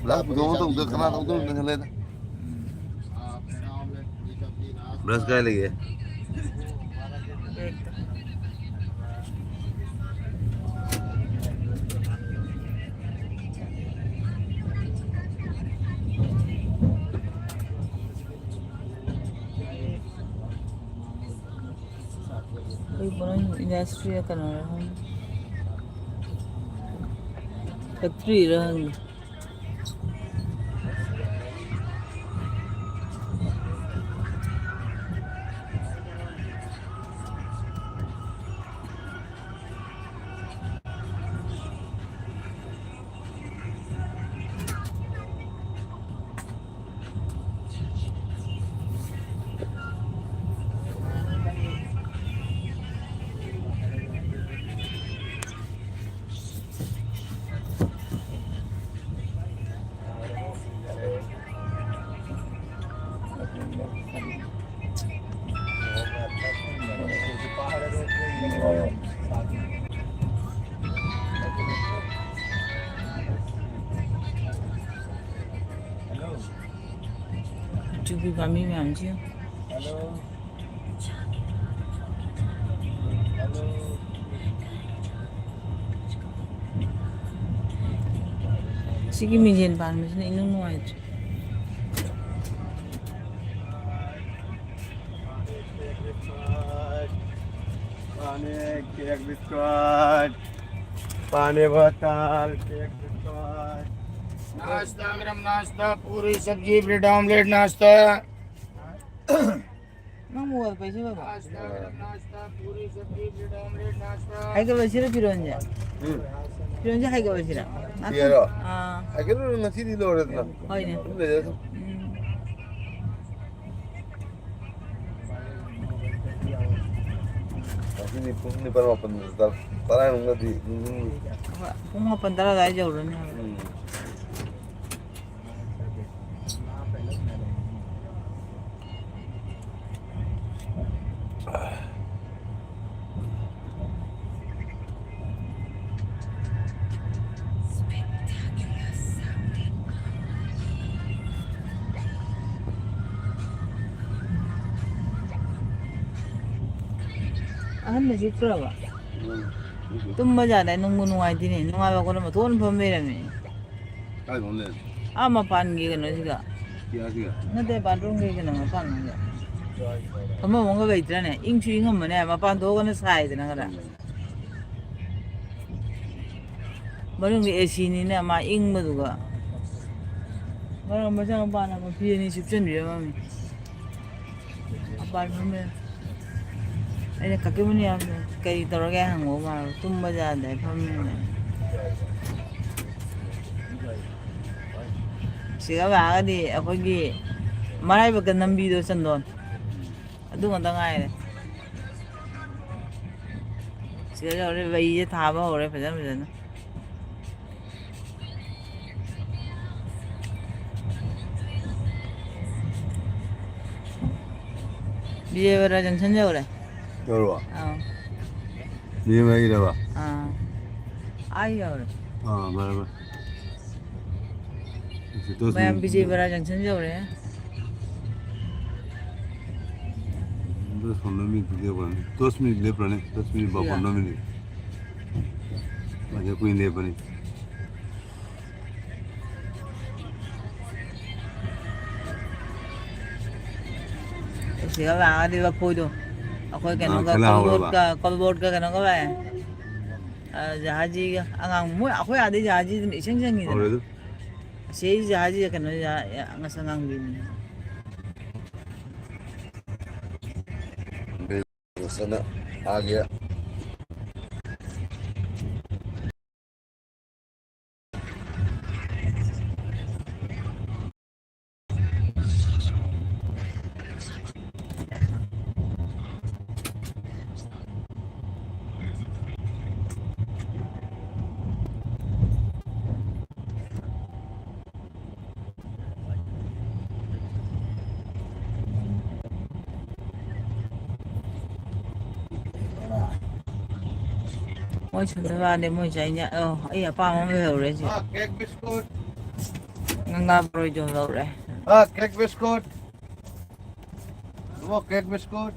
ꯂꯥꯛ ꯄꯨꯊꯣꯛꯑ ꯇꯧꯗ ꯀꯅꯥ ꯇꯧꯗꯣꯏꯅꯣ ꯈꯜꯂꯦꯗ꯫ ꯕ꯭ꯔꯁ ꯀꯥꯏ ꯂꯩꯒꯦ? ꯑꯩꯈꯣꯏ ꯄꯨꯔꯥ ꯏꯟꯗꯁꯇ꯭ꯔꯤꯔ ꯀꯩꯅꯣꯔ ꯈꯪꯗꯦ꯫ ꯐꯦꯛꯇ꯭ꯔꯤꯔ ꯈꯪꯗꯦ꯫ ꯆꯨꯕꯤ ꯄꯥꯝꯕꯤ ꯃꯌꯥꯝꯁꯤ ꯌꯦꯡꯉꯨ꯫ ꯁꯤꯒꯤ ꯃꯤꯡꯖꯦꯜ ꯄꯥꯟꯕꯁꯤꯅ ꯏꯅꯨꯡ ꯅꯨꯡꯉꯥꯏꯇ꯭ꯔꯦ꯫ पानी, केक, बिस्कुट, पानी बोतल, केक, बिस्कुट। नाश्ता, गरम नाश्ता, पूरी सब्जी, ब्रेड ऑमलेट नाश्ता। ꯅꯪ ꯃꯣꯕꯥꯏꯜ ꯄꯥꯏꯁꯤꯜꯂꯕ? नाश्ता, गरम नाश्ता, पूरी सब्जी, ब्रेड ऑमलेट नाश्ता। ꯍꯥꯏꯒꯠꯂꯁꯤꯔ ꯐꯤꯔꯣꯟꯁꯦ? ꯎꯝ꯫ ꯐꯤꯔꯣꯟꯁꯦ ꯍꯥꯏꯒꯠꯂꯁꯤꯔ? ꯐꯤꯔꯣ? ꯑꯥ꯫ ꯍꯥꯏꯒꯠꯂꯨꯔꯣ, ꯉꯁꯤꯗꯤ ꯂꯣꯏꯔꯦꯗꯅ꯫ ꯍꯣꯏꯅꯦ꯫ ꯑꯗꯨꯝ ꯂꯩꯔꯦ ꯑꯗꯨꯝ꯫ ꯎꯝ꯫ ꯉꯁꯤꯗꯤ ꯄꯨꯡ ꯅꯤꯄꯥꯜ ꯃꯥꯄꯜ ꯇꯔꯥ ꯃꯅꯨꯡꯗꯗꯤ ꯎꯝ꯫ ꯍꯣꯏ, ꯄꯨꯡ ꯃꯥꯄꯟ ꯇꯔꯥ ꯑꯗꯨꯋꯥꯏ ꯌꯧꯔꯅꯤ ꯍꯥꯏꯕ꯫ ꯎꯝ꯫ ꯑꯍꯟꯅ ꯍꯤꯞꯈ꯭ꯔꯕ? ꯎꯝ, ꯍꯤꯞꯈ꯭ꯔꯦ꯫ ꯇꯨꯝꯕ ꯖꯥꯠꯅꯦ, ꯅꯨꯡꯕꯨ ꯅꯨꯡꯉꯥꯏꯇꯦꯅꯦ꯫ ꯅꯨꯡꯉꯥꯏꯕ ꯀꯣꯟꯅ ꯃꯊꯣꯟ ꯐꯝ ꯂꯩꯔꯝꯃꯦ꯫ ꯀꯥꯏꯗꯅꯣ ꯂꯩꯔꯝꯃꯦ? ꯑꯥ, ꯃꯄꯥꯟꯒꯤ ꯀꯩꯅꯣꯁꯤꯗ꯫ ꯀꯤꯌꯥꯁꯤꯒ? ꯅꯠꯇꯦ, bathroomꯒꯤ ꯀꯩꯅꯣ ꯃꯄꯥꯟꯒꯤꯗ꯫ ꯐꯝꯐꯝ ꯑꯃꯒ ꯂꯩꯇ꯭ꯔꯅꯦ? ꯏꯪꯁꯨ ꯏꯪꯉꯝꯃꯅꯦ, ꯃꯄꯥꯟ ꯊꯣꯛꯑꯒꯅ ꯁꯥꯏꯗꯅ ꯈꯔ꯫ ꯎꯝ꯫ ꯃꯅꯨꯡꯗ ACꯅꯤꯅ ꯃꯥ ꯏꯪꯕꯗꯨꯒ꯫ ꯃꯔꯛ ꯃꯆꯥꯅꯨꯄꯥꯅ ꯃꯄꯤ ꯑꯅꯤ ꯁꯨꯞꯆꯟꯕꯤꯔꯝꯃꯤ꯫ ꯃꯄꯥꯟ ꯐꯝꯃꯦ꯫ ꯑꯩꯅ, "ꯀꯀꯤꯃꯅꯤ ꯌꯥꯝꯅ ꯀꯔꯤ ꯇꯧꯔꯒꯦ?" ꯍꯪꯕ ꯃꯥ ꯇꯨꯝꯕ ꯌꯥꯗꯦ ꯐꯝꯃꯦꯅ꯫ ꯁꯤꯗ ꯂꯥꯛꯑꯒꯗꯤ ꯑꯩꯈꯣꯏꯒꯤ ꯃꯔꯥꯏꯕꯛꯇ ꯅꯝꯕꯤꯗꯣ ꯆꯟꯗꯣꯟ꯫ ꯑꯗꯨ ꯉꯥꯛꯇ ꯉꯥꯏꯔꯦ꯫ ꯁꯤꯗ ꯌꯧꯔꯦ, ꯂꯩꯁꯦ ꯊꯥꯕ ꯍꯧꯔꯦ ꯐꯖꯅ ꯐꯖꯅ꯫ ꯕꯤꯖꯦꯕꯔꯥ junction ꯌꯧꯔꯦ꯫ ꯌꯧꯔꯕꯣ? ꯑꯥ꯫ ꯕꯤꯖꯦꯕꯔꯥꯒꯤꯗꯕ? ꯑꯥ꯫ ꯑꯥ ꯌꯧꯔꯦ꯫ ꯑꯥ, ꯃꯥꯅꯦ, ꯃꯥꯅꯦ꯫ ꯃꯌꯥꯝ ꯕꯤꯖꯦꯕꯔꯥ junction ꯌꯧꯔꯦ꯫ ꯗꯁ ꯄꯟꯗ꯭ꯔ ꯃꯤꯅꯤꯠ ꯂꯦꯞꯄ꯭ꯔꯅꯤ꯫ ꯗꯁ ꯃꯤꯅꯤꯠ ꯂꯦꯞꯄ꯭ꯔꯅꯤ꯫ ꯗꯁ ꯃꯤꯅꯤꯠ ꯕꯥ ꯄꯟꯗ꯭ꯔ ꯃꯤꯅꯤꯠ꯫ ꯑꯗꯩ ꯀꯨꯏꯅ ꯂꯦꯞꯄꯅꯤ꯫ ꯁꯤꯒ ꯂꯥꯛꯑꯗꯤ ꯂꯐꯣꯏꯗꯣ꯫ ꯑꯩꯈꯣꯏ ꯑꯥ, ꯀꯩꯅꯣꯒ ꯈꯦꯂꯥ ꯍꯧꯔꯕ? ꯀꯣꯜꯕꯣꯠꯀ, ꯀꯣꯜꯕꯣꯠꯀ ꯀꯩꯅꯣꯒ ꯂꯥꯛꯑꯦ꯫ ꯑ, ꯖꯍꯥꯖꯤꯒ ꯑꯉꯥꯡ ꯃꯣꯏ ꯑꯩꯈꯣꯏ ꯑꯥꯗꯩ ꯖꯍꯥꯖꯤꯗꯨꯅ ꯏꯁꯪ ꯁꯪꯉꯤꯗꯅ꯫ ꯍꯧꯔꯦ ꯑꯗꯨ꯫ ꯑꯁꯤ ꯑꯩ ꯖꯍꯥꯖꯤꯒ ꯀꯩꯅꯣ ꯖꯍꯥ-, ꯉꯁꯪ ꯉꯥꯡꯕꯤꯅꯤ꯫ ꯐꯖꯅ ꯊꯥꯒꯦ꯫ ꯃꯣꯏ ꯁꯨꯝꯗ ꯋꯥꯅꯦ, ꯃꯣꯏꯁꯦ ꯑꯩꯅ, ꯑ, ꯑꯩ ꯑꯄꯥꯝꯕ ꯑꯃ ꯂꯩꯍꯧꯔꯦ ꯁꯤ꯫ ꯑ, cake biscuit꯫ ꯉꯥ ꯕꯣꯔꯣꯏꯗꯣ ꯂꯧꯔꯦ꯫ ꯑ, cake biscuit꯫ ꯏꯕꯨꯡꯉꯣ, cake biscuit꯫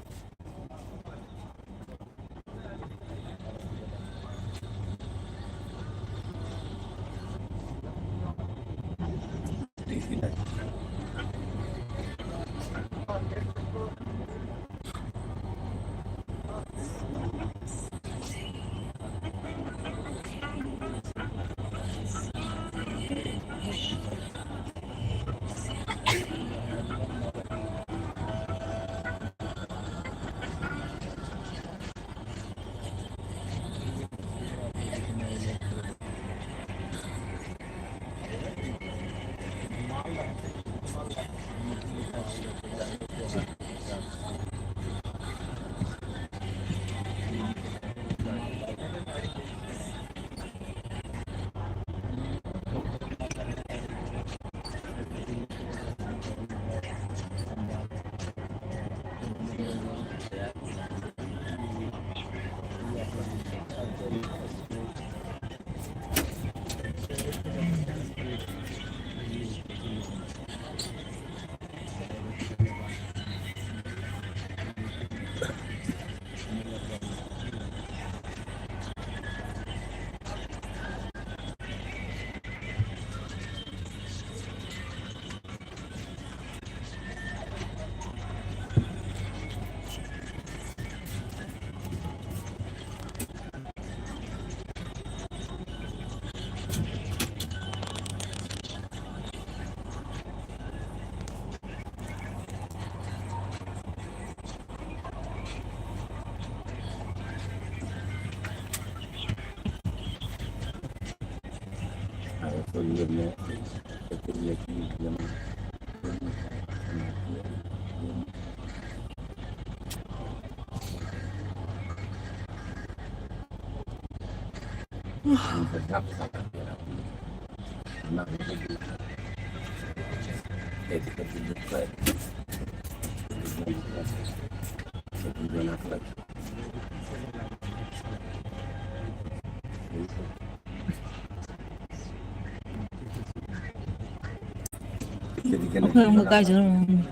ꯑꯩꯈꯣꯏ ꯑꯃꯨꯛ ꯀꯥꯏ ꯆꯠꯂꯝ-,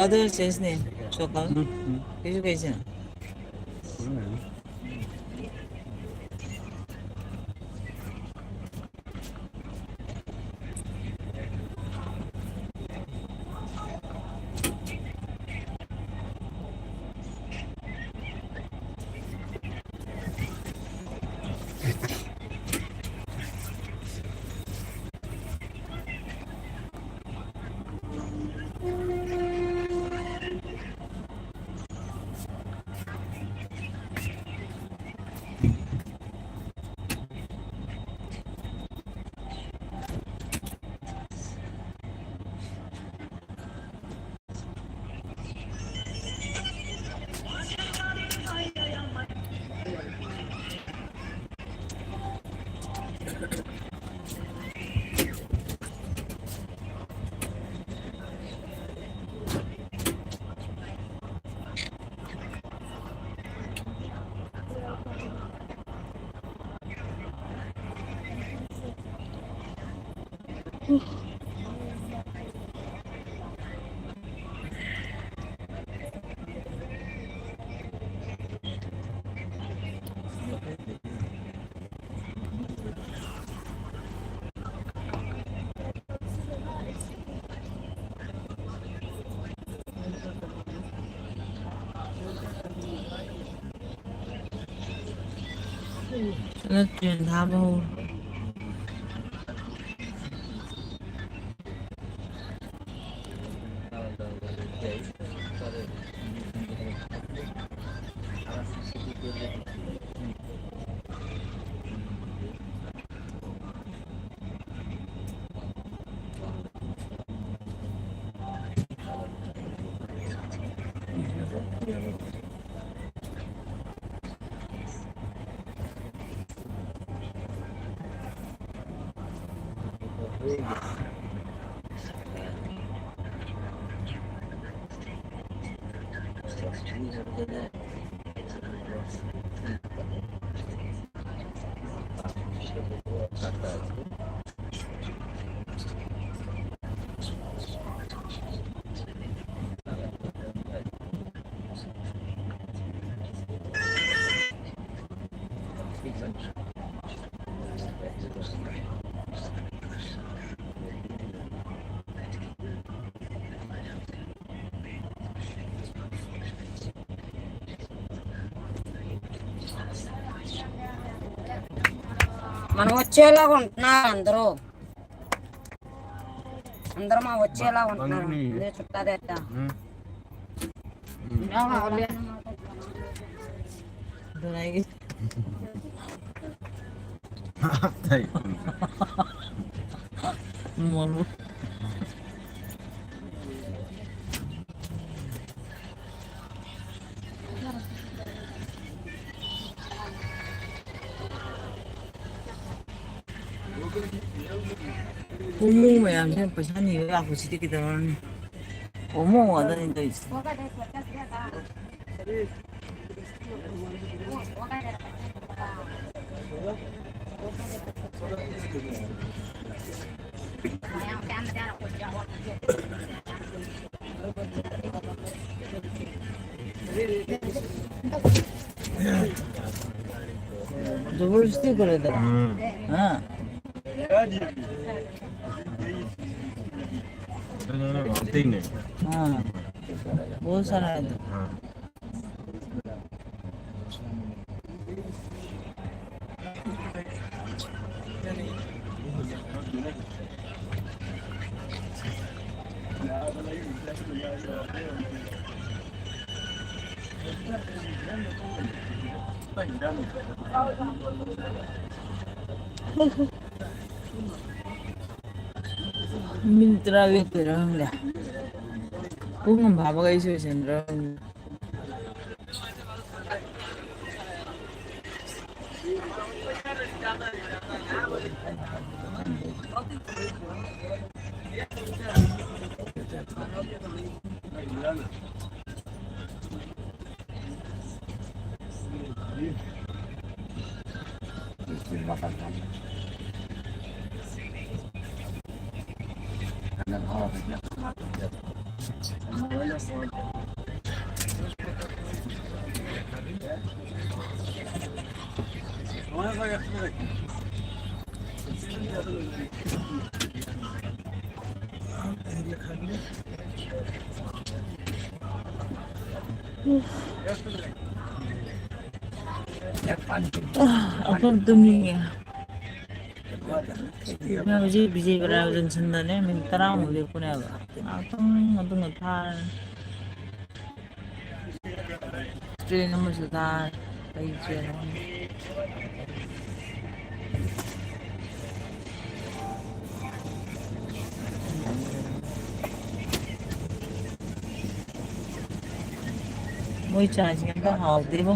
ꯑꯗꯨ ꯆꯦꯟꯖꯅꯦ, ꯁꯣꯛꯀ꯫ ꯎꯝ, ꯎꯝ꯫ ꯀꯩꯁꯨ ꯀꯩꯁꯦ꯫ ꯎꯝ꯫ ꯅꯠꯇꯦ, ꯊꯥꯕ ꯍꯧꯔꯣ꯫ మనం వచ్చేలాగా ఉంటున్నారు అందరూ. అందరూ మా వచ్చేలా ఉంటున్నారు. ఇదే చుట్టాదే. ꯍꯣꯃꯣ ꯃꯌꯥꯝꯁꯤꯅ ꯄꯩꯁꯥ ꯅꯤꯕ ꯂꯥꯛꯄꯁꯤꯗꯤ ꯀꯩꯗꯧꯔꯅꯤ? ꯍꯣꯃꯣ ꯉꯥꯛꯇꯅꯤ ꯇꯧꯔꯤꯁꯦ꯫ जबरदस्ती करे था। हाँ। मानते ही नहीं। हाँ, बहुत सारा है तो। हाँ। ꯃꯤꯅꯤꯠ ꯇꯔꯥ ꯂꯦꯞꯇꯣꯏꯔꯥ ꯈꯪꯗꯦ꯫ ꯄꯨꯡ ꯑꯃ ꯐꯥꯕꯒ ꯑꯩꯁꯨ ꯂꯣꯏꯁꯤꯟꯗ꯭ꯔꯥ ꯈꯪꯗꯦ꯫ ꯑꯩꯈꯣꯏ ꯇꯨꯝꯅꯤꯡꯉꯦ꯫ ꯍꯧꯖꯤꯛ ꯕꯤꯖꯦ ꯕꯔꯥ ꯖꯪꯁꯟꯗꯅꯦ, ꯃꯤꯅꯤꯠ ꯇꯔꯥꯃꯨꯛ ꯂꯦꯞꯄꯅꯦꯕ꯫ ꯉꯥꯛꯇꯪ ꯃꯇꯨꯡꯗ ꯊꯥꯔꯅꯤ꯫ ꯇ꯭ꯔꯦꯟ ꯑꯃꯁꯨ ꯊꯥꯔꯦ꯫ ꯀꯩ ꯇ꯭ꯔꯦꯟꯅꯣ ꯈꯪꯗꯦ꯫ ꯃꯣꯏ ꯆꯥꯁꯤ ꯑꯝꯇ ꯍꯥꯎꯗꯦꯕꯣ꯫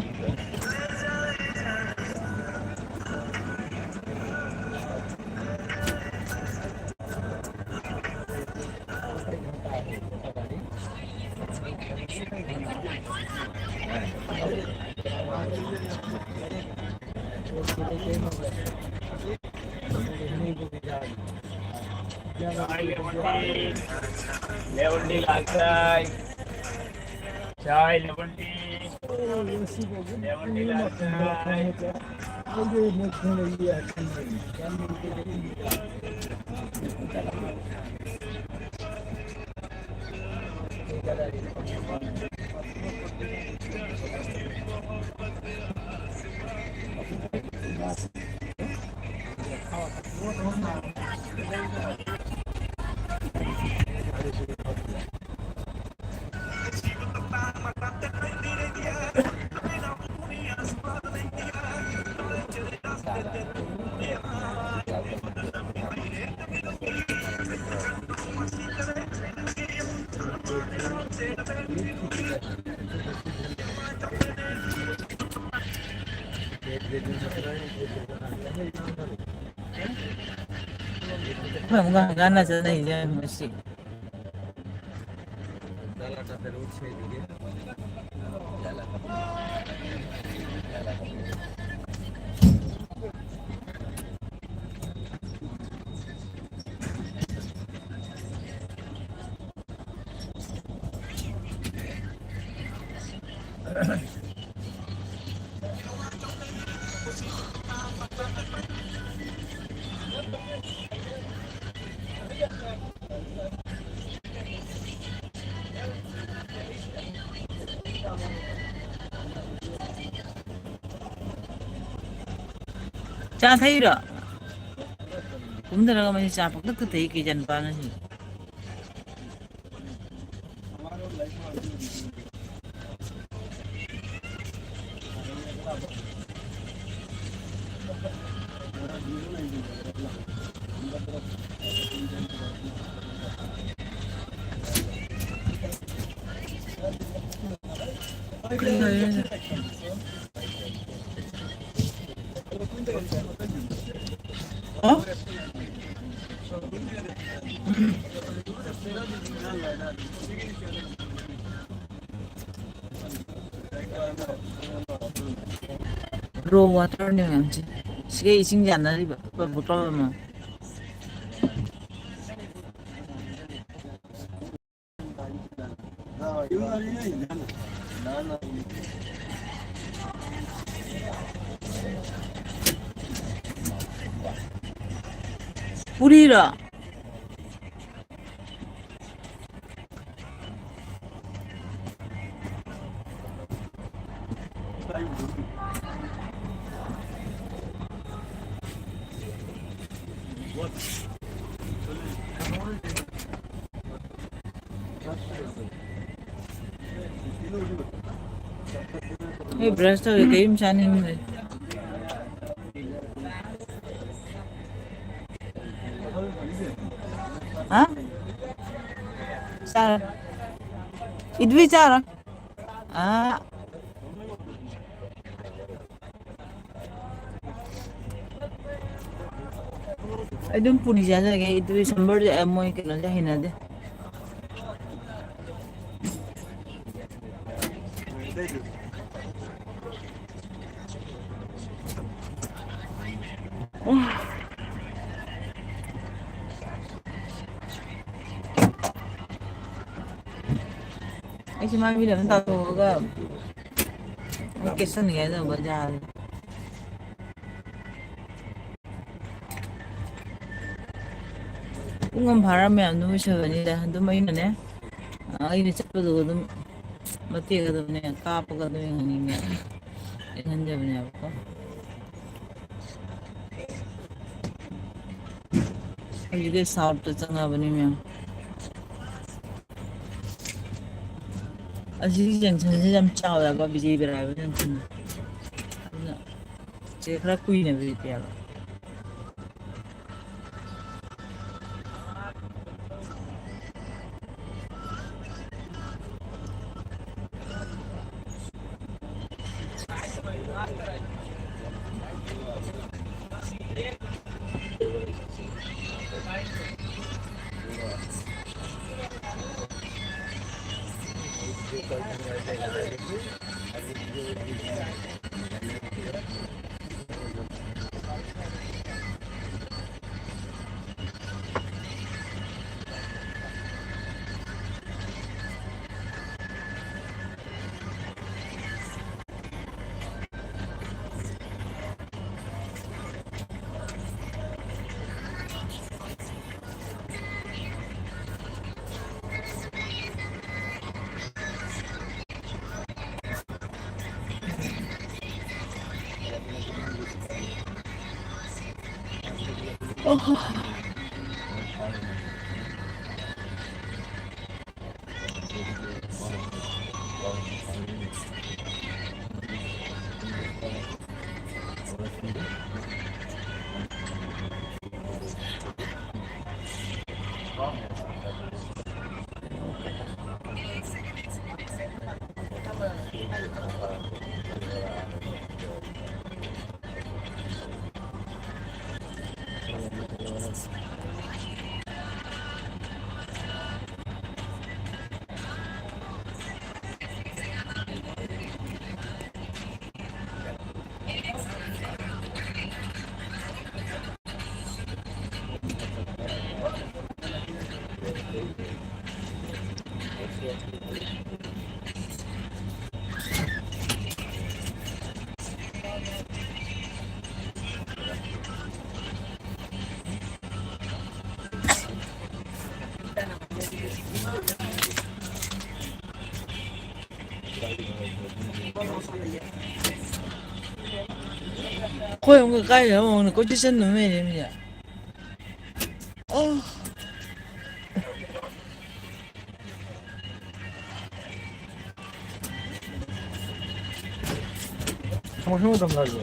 ꯆꯥꯏ ꯂꯦꯃꯟ ꯇꯤ꯫ ꯂꯦꯃꯟ ꯇꯤ ꯂꯥꯛꯇꯥꯏ꯫ ꯆꯥꯏ ꯂꯦꯃꯟ ꯇꯤ꯫ ꯂꯦꯃꯟ ꯇꯤ ꯂꯥꯛꯇꯥꯏ꯫ ꯑꯩꯈꯣꯏ ꯑꯃꯨꯛ ꯉꯥꯟꯅ ꯆꯠꯅꯩꯁꯦ ꯉꯁꯤ꯫ ꯆꯥ ꯊꯛꯏꯔꯣ? ꯀꯨꯝꯗꯔꯒ ꯃꯁꯤ ꯆꯥ ꯄꯪꯊꯛꯇ ꯊꯛꯏ ꯀꯩ ꯏꯆꯥꯅꯨꯄꯥ ꯉꯁꯤ꯫ Raw water ꯅꯦ ꯃꯌꯥꯝꯁꯦ꯫ ꯁꯤꯒ ꯏꯁꯤꯡ ꯌꯥꯅꯔꯤꯕ ꯕꯣꯇꯜ ꯑꯃ꯫ ꯄꯨꯔꯤꯔꯣ? ꯑꯩ brush ꯇꯧꯔꯦ, ꯀꯔꯤꯝ ꯆꯥꯅꯤꯡꯗ꯭ꯔꯦ꯫ ꯍꯥ? ꯆꯥꯔꯣ꯫ ꯏꯗꯨꯏ ꯆꯥꯔꯣ꯫ ꯑꯥ꯫ ꯑꯩ ꯑꯗꯨꯝ ꯄꯨꯔꯤ ꯆꯥꯖꯔꯒꯦ꯫ ꯑꯩ ꯏꯗꯂꯤ ꯁꯝꯕꯔꯁꯦ, ꯑ, ꯃꯣꯏ ꯀꯩꯅꯣꯁꯦ ꯍꯩꯅꯗꯦ꯫ ꯑꯩꯁꯦ ꯃꯥꯏ ꯃꯤꯠ ꯑꯝꯇ ꯇꯥꯊꯣꯛꯑꯒ ꯑꯩ ꯀꯦꯁꯟꯒꯦ ꯍꯥꯏꯅ ꯕꯖꯥꯔꯗ꯫ ꯄꯨꯡ ꯑꯃ ꯐꯥꯔꯝꯃꯦ, ꯑꯗꯨꯝ ꯂꯣꯏꯁꯤꯜꯂꯅꯤꯗ꯫ ꯑꯗꯨꯝ ꯑꯩꯅꯅꯦ, ꯑꯩꯅ ꯆꯠꯄꯗꯨ ꯑꯗꯨꯝ ꯃꯇꯦꯛ ꯑꯗꯨꯝꯅꯦ ꯀꯥꯞꯄꯒ ꯑꯗꯨꯝ ꯌꯦꯡꯍꯟꯅꯤꯡꯉꯦ, ꯌꯦꯡꯍꯟꯖꯕꯅꯦꯕꯀꯣ꯫ ꯍꯧꯖꯤꯛꯇꯤ ꯁꯥꯎꯠꯇ ꯆꯪꯉꯕꯅꯤ ꯃꯌꯥꯝ꯫ ꯑꯁꯤꯒꯤ ꯖꯪꯁꯟꯁꯦ ꯌꯥꯝ ꯆꯥꯎꯋꯦꯕ, ꯕꯤꯖꯦ ꯕꯤꯔꯥꯏꯕ ꯖꯪꯁꯟ꯫ ꯑꯗꯨꯅ ꯁꯦ ꯈꯔ ꯀꯨꯏꯅ ꯂꯦꯞꯄꯦꯕ꯫ ꯑꯩꯈꯣꯏ ꯑꯃꯨꯛꯀ ꯀꯥꯏꯗꯅꯣ ꯑꯃꯨꯛ ꯀꯣꯏꯆꯠ ꯆꯠꯅꯕ ꯂꯩꯔꯦ ꯃꯤꯁꯦ꯫ ꯑꯣ꯫ ꯊꯣꯡ ꯁꯨꯝ ꯃꯇꯝ ꯂꯥꯛꯑꯦ꯫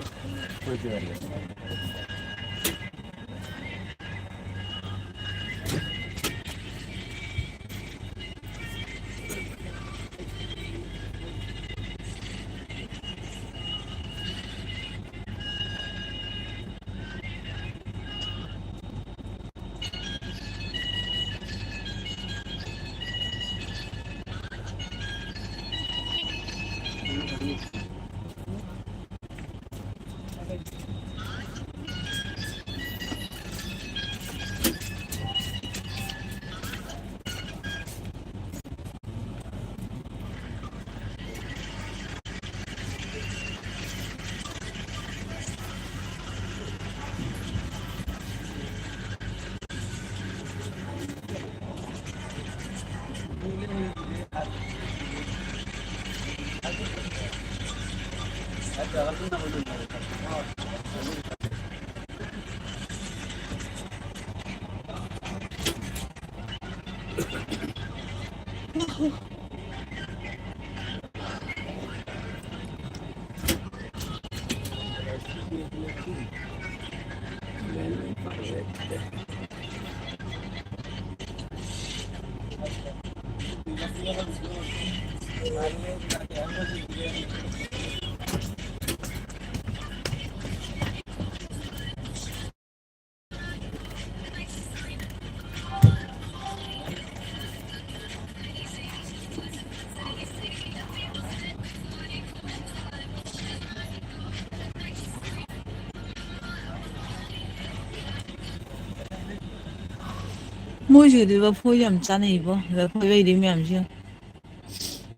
ꯃꯣꯏꯁꯤꯗꯤ ꯂꯐꯣꯏ ꯌꯥꯝ ꯆꯥꯅꯩꯕꯣ, ꯂꯐꯣꯏ ꯂꯩꯔꯤ ꯃꯌꯥꯝꯁꯦ꯫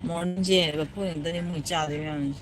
Morningꯁꯦ ꯂꯐꯣꯏ ꯉꯥꯛꯇꯅꯦ ꯃꯣꯏ ꯆꯥꯗꯣꯏ ꯃꯌꯥꯝꯁꯦ꯫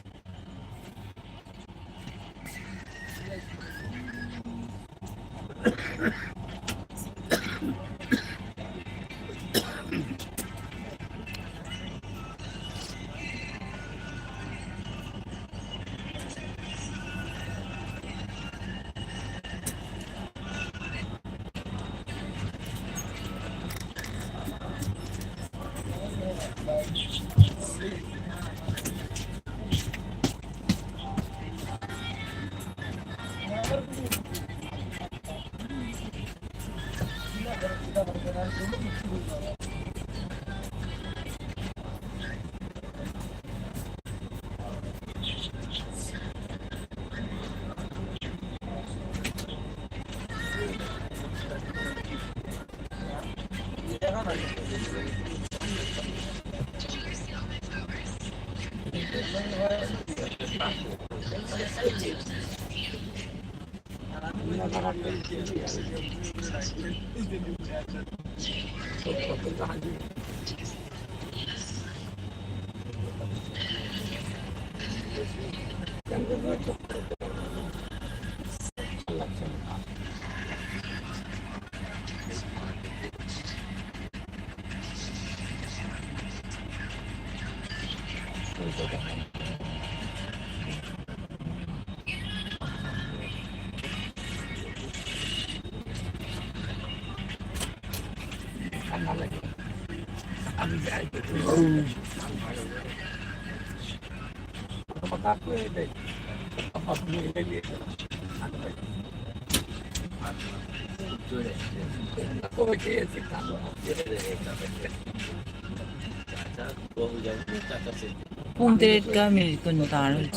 ꯄꯨꯡ ꯇꯔꯦꯠꯀ ꯃꯤꯅꯤꯠ ꯀꯨꯟ ꯇꯥꯔꯦ ꯍꯧꯖꯤꯛ꯫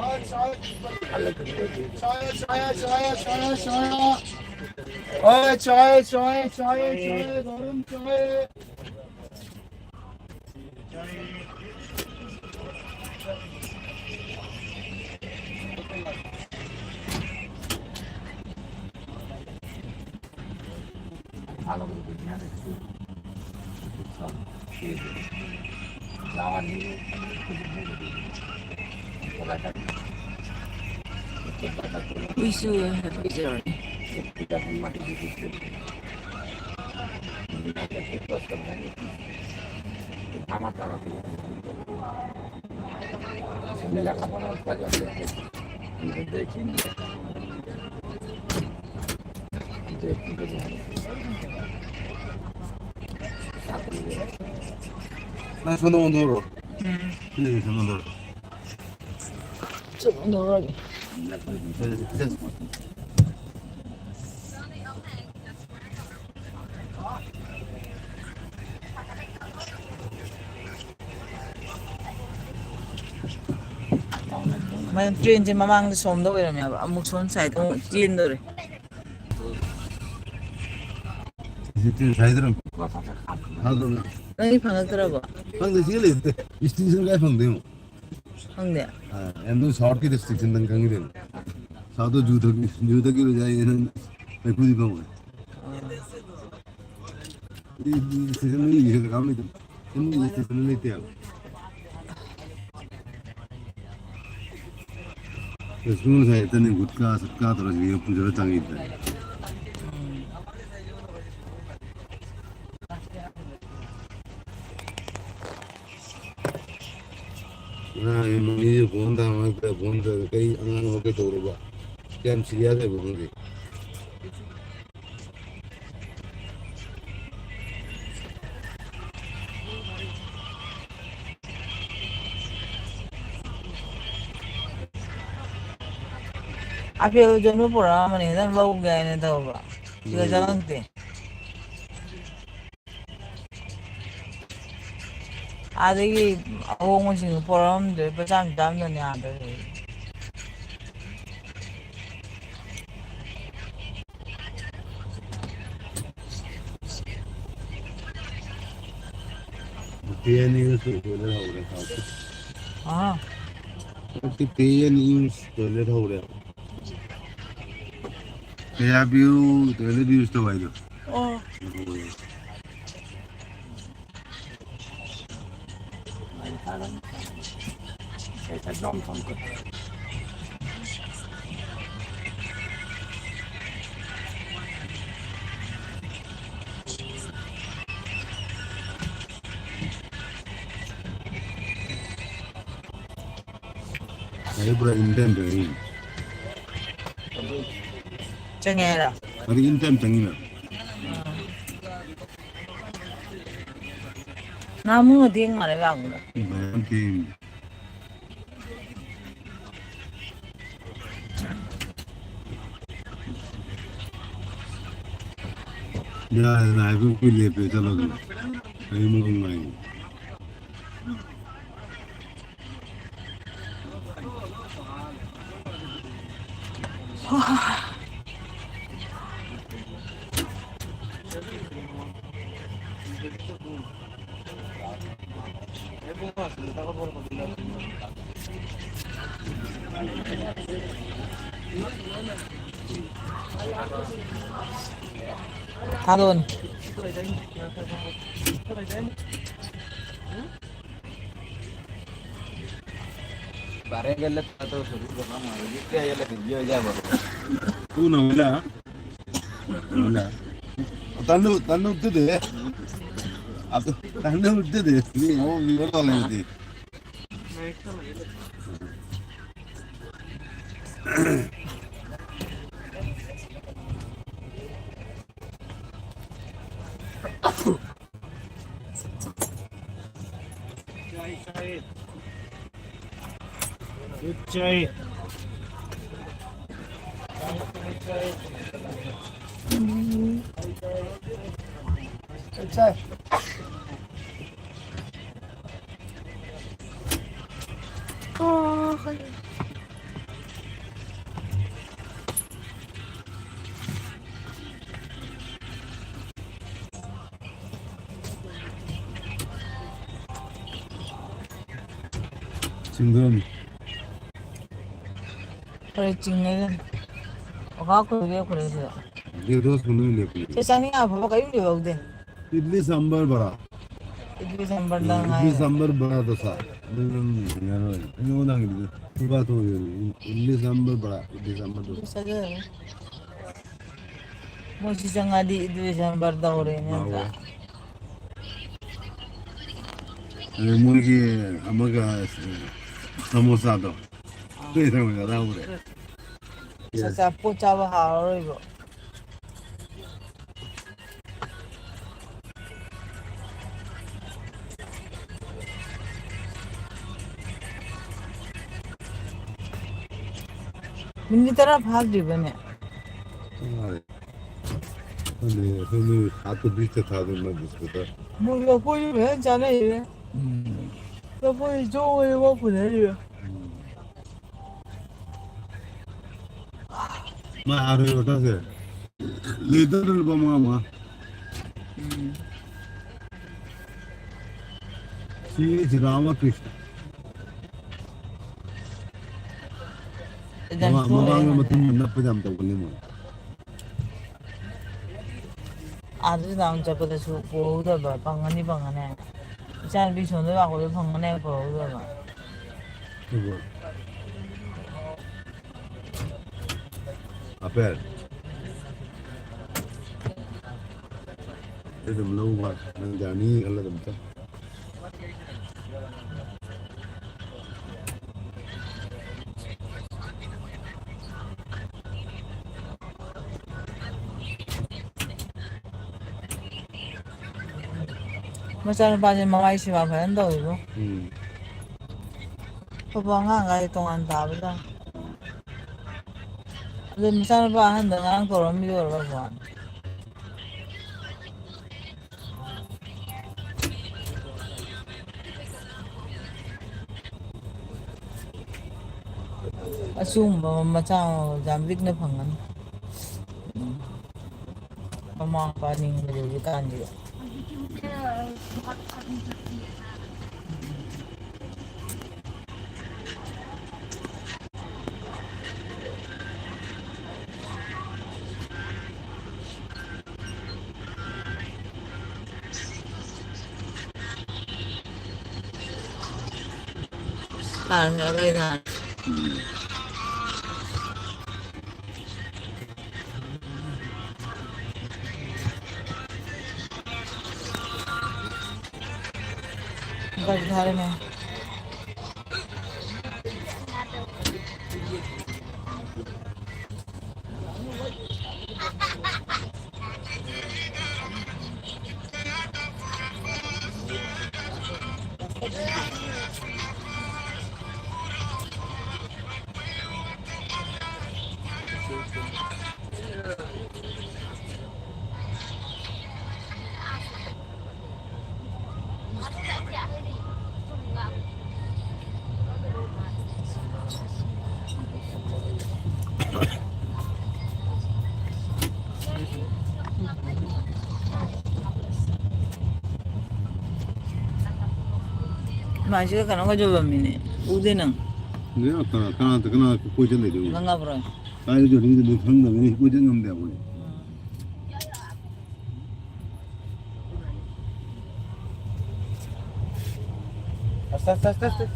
ꯆꯥꯏ, ꯆꯥꯏ, ꯆꯥꯏ, ꯆꯥꯏ, ꯆꯥꯏ, ꯆꯥꯏ꯫ ꯍꯣꯏ, ꯆꯥꯏ, ꯆꯥꯏ, ꯆꯥꯏ, ꯆꯥꯏ, ꯒꯧꯔꯝ ꯆꯥꯏ꯫ Wish you a happy journey. ꯅꯪ ꯁꯣꯝꯗ ꯑꯣꯟꯊꯣꯔꯛꯑꯣ꯫ ꯎꯝ꯫ ꯁꯤꯗꯒꯤ ꯁꯣꯝꯗ ꯑꯣꯟꯊꯣꯔꯛꯑꯣ꯫ ꯆꯠꯂꯨꯔꯒꯦ꯫ ꯃ-, ꯇ꯭ꯔꯦꯟꯁꯦ ꯃꯃꯥꯡꯗ ꯁꯣꯝꯗ ꯑꯣꯏꯔꯝꯃꯦꯕ, ꯑꯃꯨꯛ ꯁꯣꯝ ꯁꯥꯏꯗ ꯑꯃꯨꯛ ꯆꯦꯟꯗꯧꯔꯦ꯫ ꯁꯤ ꯇ꯭ꯔꯦꯟ ꯁꯥꯏꯗ ꯑꯣꯏꯔꯝꯃꯦ꯫ ꯊꯥꯗꯧꯔꯦ꯫ ꯅꯪꯗꯤ ꯐꯪꯉꯛꯇ꯭ꯔꯕꯣ? ꯈꯪꯗꯦ, ꯁꯤꯒ ꯂꯩꯇꯦ꯫ ꯏꯁꯇꯦꯁꯟ ꯀꯥꯏ ꯐꯪꯗꯣꯏꯅꯣ? ꯈꯪꯗꯦ꯫ ꯑ, ꯑꯦꯝ ꯌꯨ ꯁꯥꯎꯠꯀꯤ ꯗꯤꯁꯇ꯭ꯔꯤꯛꯁꯟ ꯅꯪ ꯈꯪꯉꯤꯗꯅ꯫ ꯁꯥꯎꯠꯇ ꯖꯨ ꯊꯛ-, ꯖꯨ ꯊꯛꯈꯤꯕ ꯌꯥꯏ ꯅꯪ ꯃꯩꯈꯨꯗꯤ ꯐꯪꯉꯣꯏ꯫ ꯑꯗꯨꯗꯤ ꯗꯤꯁꯇ꯭ꯔꯤꯛꯁꯟ ꯅꯪ ꯏꯔꯒ ꯀꯥꯞꯅꯩꯗꯣ꯫ ꯑꯦꯝ ꯌꯨ ꯗꯤꯁꯇ꯭ꯔꯤꯛꯁꯟ ꯂꯩꯇꯦ ꯍꯥꯏꯕ꯫ ꯁ꯭ꯀꯨꯜ ꯁꯥꯏꯠꯇꯅꯤ ꯒꯨꯠꯀꯥ ꯁꯠꯀꯥ ꯇꯧꯔꯒ ꯄꯨꯖꯔ ꯆꯪꯉꯤꯗꯅ꯫ ꯉꯔꯥꯡ ꯑꯩ ꯃꯃꯤꯁꯦ ꯐꯣꯟ ꯇꯧꯔꯛꯇ꯭ꯔꯦ, ꯐꯣꯟ ꯇꯧꯔꯒ ꯀꯩ ꯑꯉꯥꯡꯅꯣ ꯀꯩꯗꯧꯔꯕ? ꯀꯌꯥꯝ ꯁꯤꯔꯤꯌꯁ ꯑꯣꯏꯕ ꯈꯪꯗꯦ꯫ ꯑꯄꯦꯜ ꯖꯣꯟꯕ ꯄꯨꯔꯛꯑꯝꯕꯅꯦ, ꯅꯪ ꯂꯧꯒꯦ ꯍꯥꯏꯅ ꯇꯧꯕ꯫ ꯁꯤꯗ ꯎꯝ꯫ ꯆꯪꯉꯛꯇꯦ꯫ ꯑꯥꯗꯒꯤ ꯑꯍꯣꯡꯕꯁꯤꯡꯗꯣ ꯄꯣꯔꯛꯑꯝꯗ꯭ꯔꯦ, ꯄꯩꯁꯥ ꯌꯥꯝ ꯆꯥꯔꯝꯗꯅꯤ ꯑꯥꯗ꯫ ꯄꯦ ꯑꯦꯟ ꯌꯨ ꯇꯣꯏꯂꯦꯠ ꯍꯧꯔꯦ, ꯍꯥꯎꯇꯦ꯫ ꯑꯥ꯫ ꯍꯧꯖꯤꯛꯇꯤ ꯄꯦ ꯑꯦꯟ ꯌꯨ ꯇꯣꯏꯂꯦꯠ ꯍꯧꯔꯦ꯫ ꯀꯌꯥ ꯄꯤꯌꯨ ꯇꯣꯏꯂꯦꯠ ꯌꯨꯁ ꯇꯧ ꯍꯥꯏꯗꯣ? ꯑꯣ꯫ ꯎꯝ꯫ ꯑꯩ ꯄꯨꯔꯥ ꯏꯟꯇꯔꯟ ꯇꯧꯔꯤ꯫ ꯆꯪꯉꯦ ꯍꯥꯏꯔꯣ? ꯑꯗꯨ ꯏꯟꯇꯔꯟ ꯆꯪꯉꯤꯅ꯫ ꯅꯍꯥꯟꯃꯨꯛ ꯊꯦꯡ ꯃꯥꯜꯂꯦ ꯂꯥꯛꯄꯗꯣ꯫ ꯃꯌꯥꯝ ꯊꯦꯡꯉꯤ꯫ ꯌꯥꯔꯦ, ꯉꯥꯏꯕ ꯀꯨꯏ ꯂꯦꯞꯄꯦ, ꯆꯠꯂꯣ ꯑꯗꯨꯝ꯫ ꯑꯩ ꯃꯑꯣꯡ ꯉꯥꯏ꯫ ꯊꯥꯗꯣꯛꯑꯅꯤ꯫ ꯇꯨꯅ ꯑꯃꯨꯛ ꯂꯥꯛ꯫ ꯇꯟꯗꯨ, ꯇꯟꯗꯨ ꯎꯠꯇꯗꯦ꯫ ꯑꯗꯨ ꯇꯟꯗꯨ ꯎꯠꯇꯗꯦ꯫ ꯃꯤ ꯑꯃꯨꯛ ꯃꯤ ꯑꯃ ꯇꯧ ꯂꯩꯔꯗꯤ꯫ ꯆꯤꯡꯗꯣꯟ꯫ ꯈꯔ ꯆꯤꯡꯉꯦ꯫ ꯑꯣꯈꯥꯛ ꯈꯨꯜꯂꯦ ꯈꯨꯜꯂꯦ ꯁꯤꯗ꯫ ꯗꯦꯗꯣꯁ ꯃꯅꯨꯡ ꯂꯦꯞꯄꯤ꯫ ꯁꯤ ꯆꯥꯅꯤꯡꯉꯥ ꯐꯥꯎꯕ ꯀꯔꯤꯝ ꯂꯩꯍꯧꯗꯦ꯫ ꯏꯗꯂꯤ ꯁꯥꯝꯕꯔ ꯕꯔꯥ꯫ ꯏꯗꯂꯤ ꯁꯥꯝꯕꯔꯗ ꯎꯝ, ꯏꯗꯂꯤ ꯉꯥꯏꯔꯦ꯫ ꯁꯥꯝꯕꯔ ꯕꯔꯥ ꯗꯣꯁꯥ꯫ ꯑꯗꯨ ꯅꯪ ꯌꯥꯔꯣꯏ꯫ ꯑꯩꯉꯣꯟꯗ ꯍꯪꯉꯤꯗꯨ ꯂꯨꯄꯥ ꯇꯣ ꯌꯣꯜꯂꯤ꯫ ꯏꯗꯂꯤ ꯁꯥꯝꯕꯔ ꯕꯣꯔꯥ, ꯏꯗꯂꯤ ꯁꯥꯝꯕꯔꯗꯨ꯫ ꯆꯥꯖꯔꯅꯤ꯫ ꯃꯣꯏꯁꯤ ꯆꯪꯉꯗꯤ ꯏꯗꯂꯤ ꯁꯥꯝꯕꯔ ꯇꯧꯔꯦ ꯅꯠꯇ꯭ꯔꯥ? ꯍꯥꯎꯋꯦ꯫ ꯑꯗꯩ ꯃꯣꯏꯒꯤ ꯑꯃꯒ ꯁꯃꯣꯁꯥꯗꯣ꯫ ꯑꯥ꯫ ꯑꯗꯨ ꯁꯃꯣꯁꯥꯗꯣ ꯍꯥꯎꯕꯅꯦ꯫ ꯑꯆꯥꯄꯣꯠ ꯆꯥꯕ ꯍꯥꯎꯔꯔꯣꯏꯕ꯫ ꯃꯤꯅꯤꯠ ꯇꯔꯥ ꯐꯥꯗ꯭ꯔꯤꯕꯅꯦ꯫ ꯈꯪꯗꯦ, ꯑꯩꯈꯣꯏ ꯃꯤ ꯍꯥꯠꯄ ꯕꯤꯁꯇ ꯊꯥꯗꯣꯏ ꯃꯥꯜꯂꯤ ꯁꯤꯗ꯫ ꯃꯣꯏ ꯂꯐꯣꯏꯁꯨ ꯐꯖꯅ ꯆꯥꯅꯩꯌꯦ꯫ ꯎꯝ꯫ ꯂꯐꯣꯏ ꯆꯣꯡꯉꯦ ꯃꯣꯏ ꯄꯨꯅꯔꯤꯕ꯫ ꯎꯝ꯫ ꯃꯥ ꯑꯥꯔ ꯑꯣꯏ ꯋꯥꯇꯔꯁꯦ ꯂꯤꯇꯔꯗ ꯂꯨꯄꯥ ꯃꯉꯥ ꯃꯉꯥ꯫ ꯎꯝ꯫ ꯁꯤ ꯁꯤꯗ ꯑꯃ ꯀ꯭ꯔꯤꯁ-, ꯌꯥꯝ ꯃꯃꯥ-, ꯊꯣꯛꯑꯦ ꯃꯃꯥꯡꯗ ꯍꯥꯏꯕꯅꯦ꯫ ꯃꯊꯨꯟ ꯅꯞꯄ ꯌꯥꯝ ꯇꯧꯒꯜꯂꯤ ꯃꯣꯏ꯫ ꯑꯥꯗꯁꯨ ꯅꯍꯥꯟ ꯆꯠꯄꯗꯁꯨ ꯄꯨꯍꯧꯗꯕ, ꯐꯪꯉꯅꯤ ꯐꯪꯉꯅꯤ ꯍꯥꯏꯅ꯫ ꯏꯆꯥꯅꯨꯄꯤ ꯁꯣꯝꯗ ꯂꯥꯛꯄꯗ ꯐꯪꯉꯅꯤ ꯍꯥꯏꯅ ꯄꯨꯍꯧꯗꯕ꯫ ꯑꯗꯨꯒ ꯑꯄꯦꯜ꯫ ꯑꯩ ꯑꯗꯨꯝ ꯂꯧꯕ, ꯅꯪ ꯌꯥꯅꯤ ꯈꯜꯂ ꯑꯗꯨꯝ ꯆꯠ꯫ ꯃꯆꯥꯅꯨꯄꯥꯁꯦ ꯃꯃꯥꯏ ꯁꯦꯕꯥ ꯐꯖꯅ ꯇꯧꯋꯤꯕꯣ꯫ ꯎꯝ꯫ ꯑꯐꯕ ꯑꯉꯥꯡ ꯍꯥꯏꯁꯦ ꯇꯣꯉꯥꯟ ꯇꯥꯕꯖꯥꯠꯅꯤ꯫ ꯑꯗꯨ ꯃꯆꯥꯅꯨꯄꯥ ꯑꯍꯟꯗ ꯉꯔꯥꯡ ꯀꯧꯔꯝꯃꯤꯗꯣ ꯑꯣꯏꯔꯕ ꯐꯣꯟ? ꯑꯆꯨꯝꯕ ꯃꯆꯥ ꯌꯥꯝ ꯂꯤꯛꯅ ꯐꯪꯒꯅꯤ꯫ ꯃꯃꯥ ꯃꯄꯥ ꯅꯤꯡꯕꯗꯤ ꯍꯧꯖꯤꯛꯀꯥꯟꯗꯤ꯫ ꯀꯥꯔꯒ ꯂꯩꯅ꯫ ꯎꯝ꯫ ꯒꯥꯔꯤ ꯊꯥꯔꯦꯅꯦ꯫ ꯃꯥꯏꯁꯤꯒ ꯀꯩꯅꯣꯒ ꯌꯣꯜꯂꯝꯃꯤꯅꯦ꯫ ꯎꯗꯦ ꯅꯪ? ꯀꯅꯥ, ꯀꯅꯥ, ꯀꯅꯥ ꯀꯣꯏ ꯆꯠꯂꯤꯗꯨꯕꯨ? ꯈꯪꯉꯕ꯭ꯔꯣ? ꯀꯥꯏꯗ ꯌꯣꯜꯂꯤꯅꯣ ꯈꯪꯗꯕꯅꯤꯅ ꯀꯣꯏ ꯆꯠ ꯉꯝꯗꯦ ꯑꯩꯈꯣꯏ꯫ ꯎꯝ꯫ ꯑꯁ, ꯑꯁ, ꯑꯁ, ꯑꯁ, ꯑꯁ꯫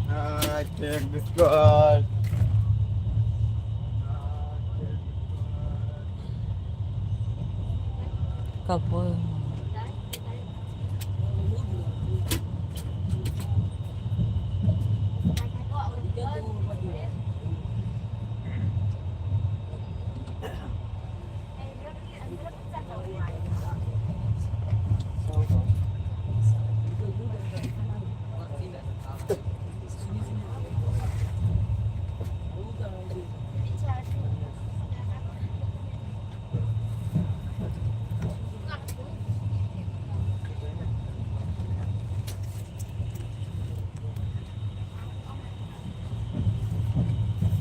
I take this call. ꯀꯞꯄꯣ꯫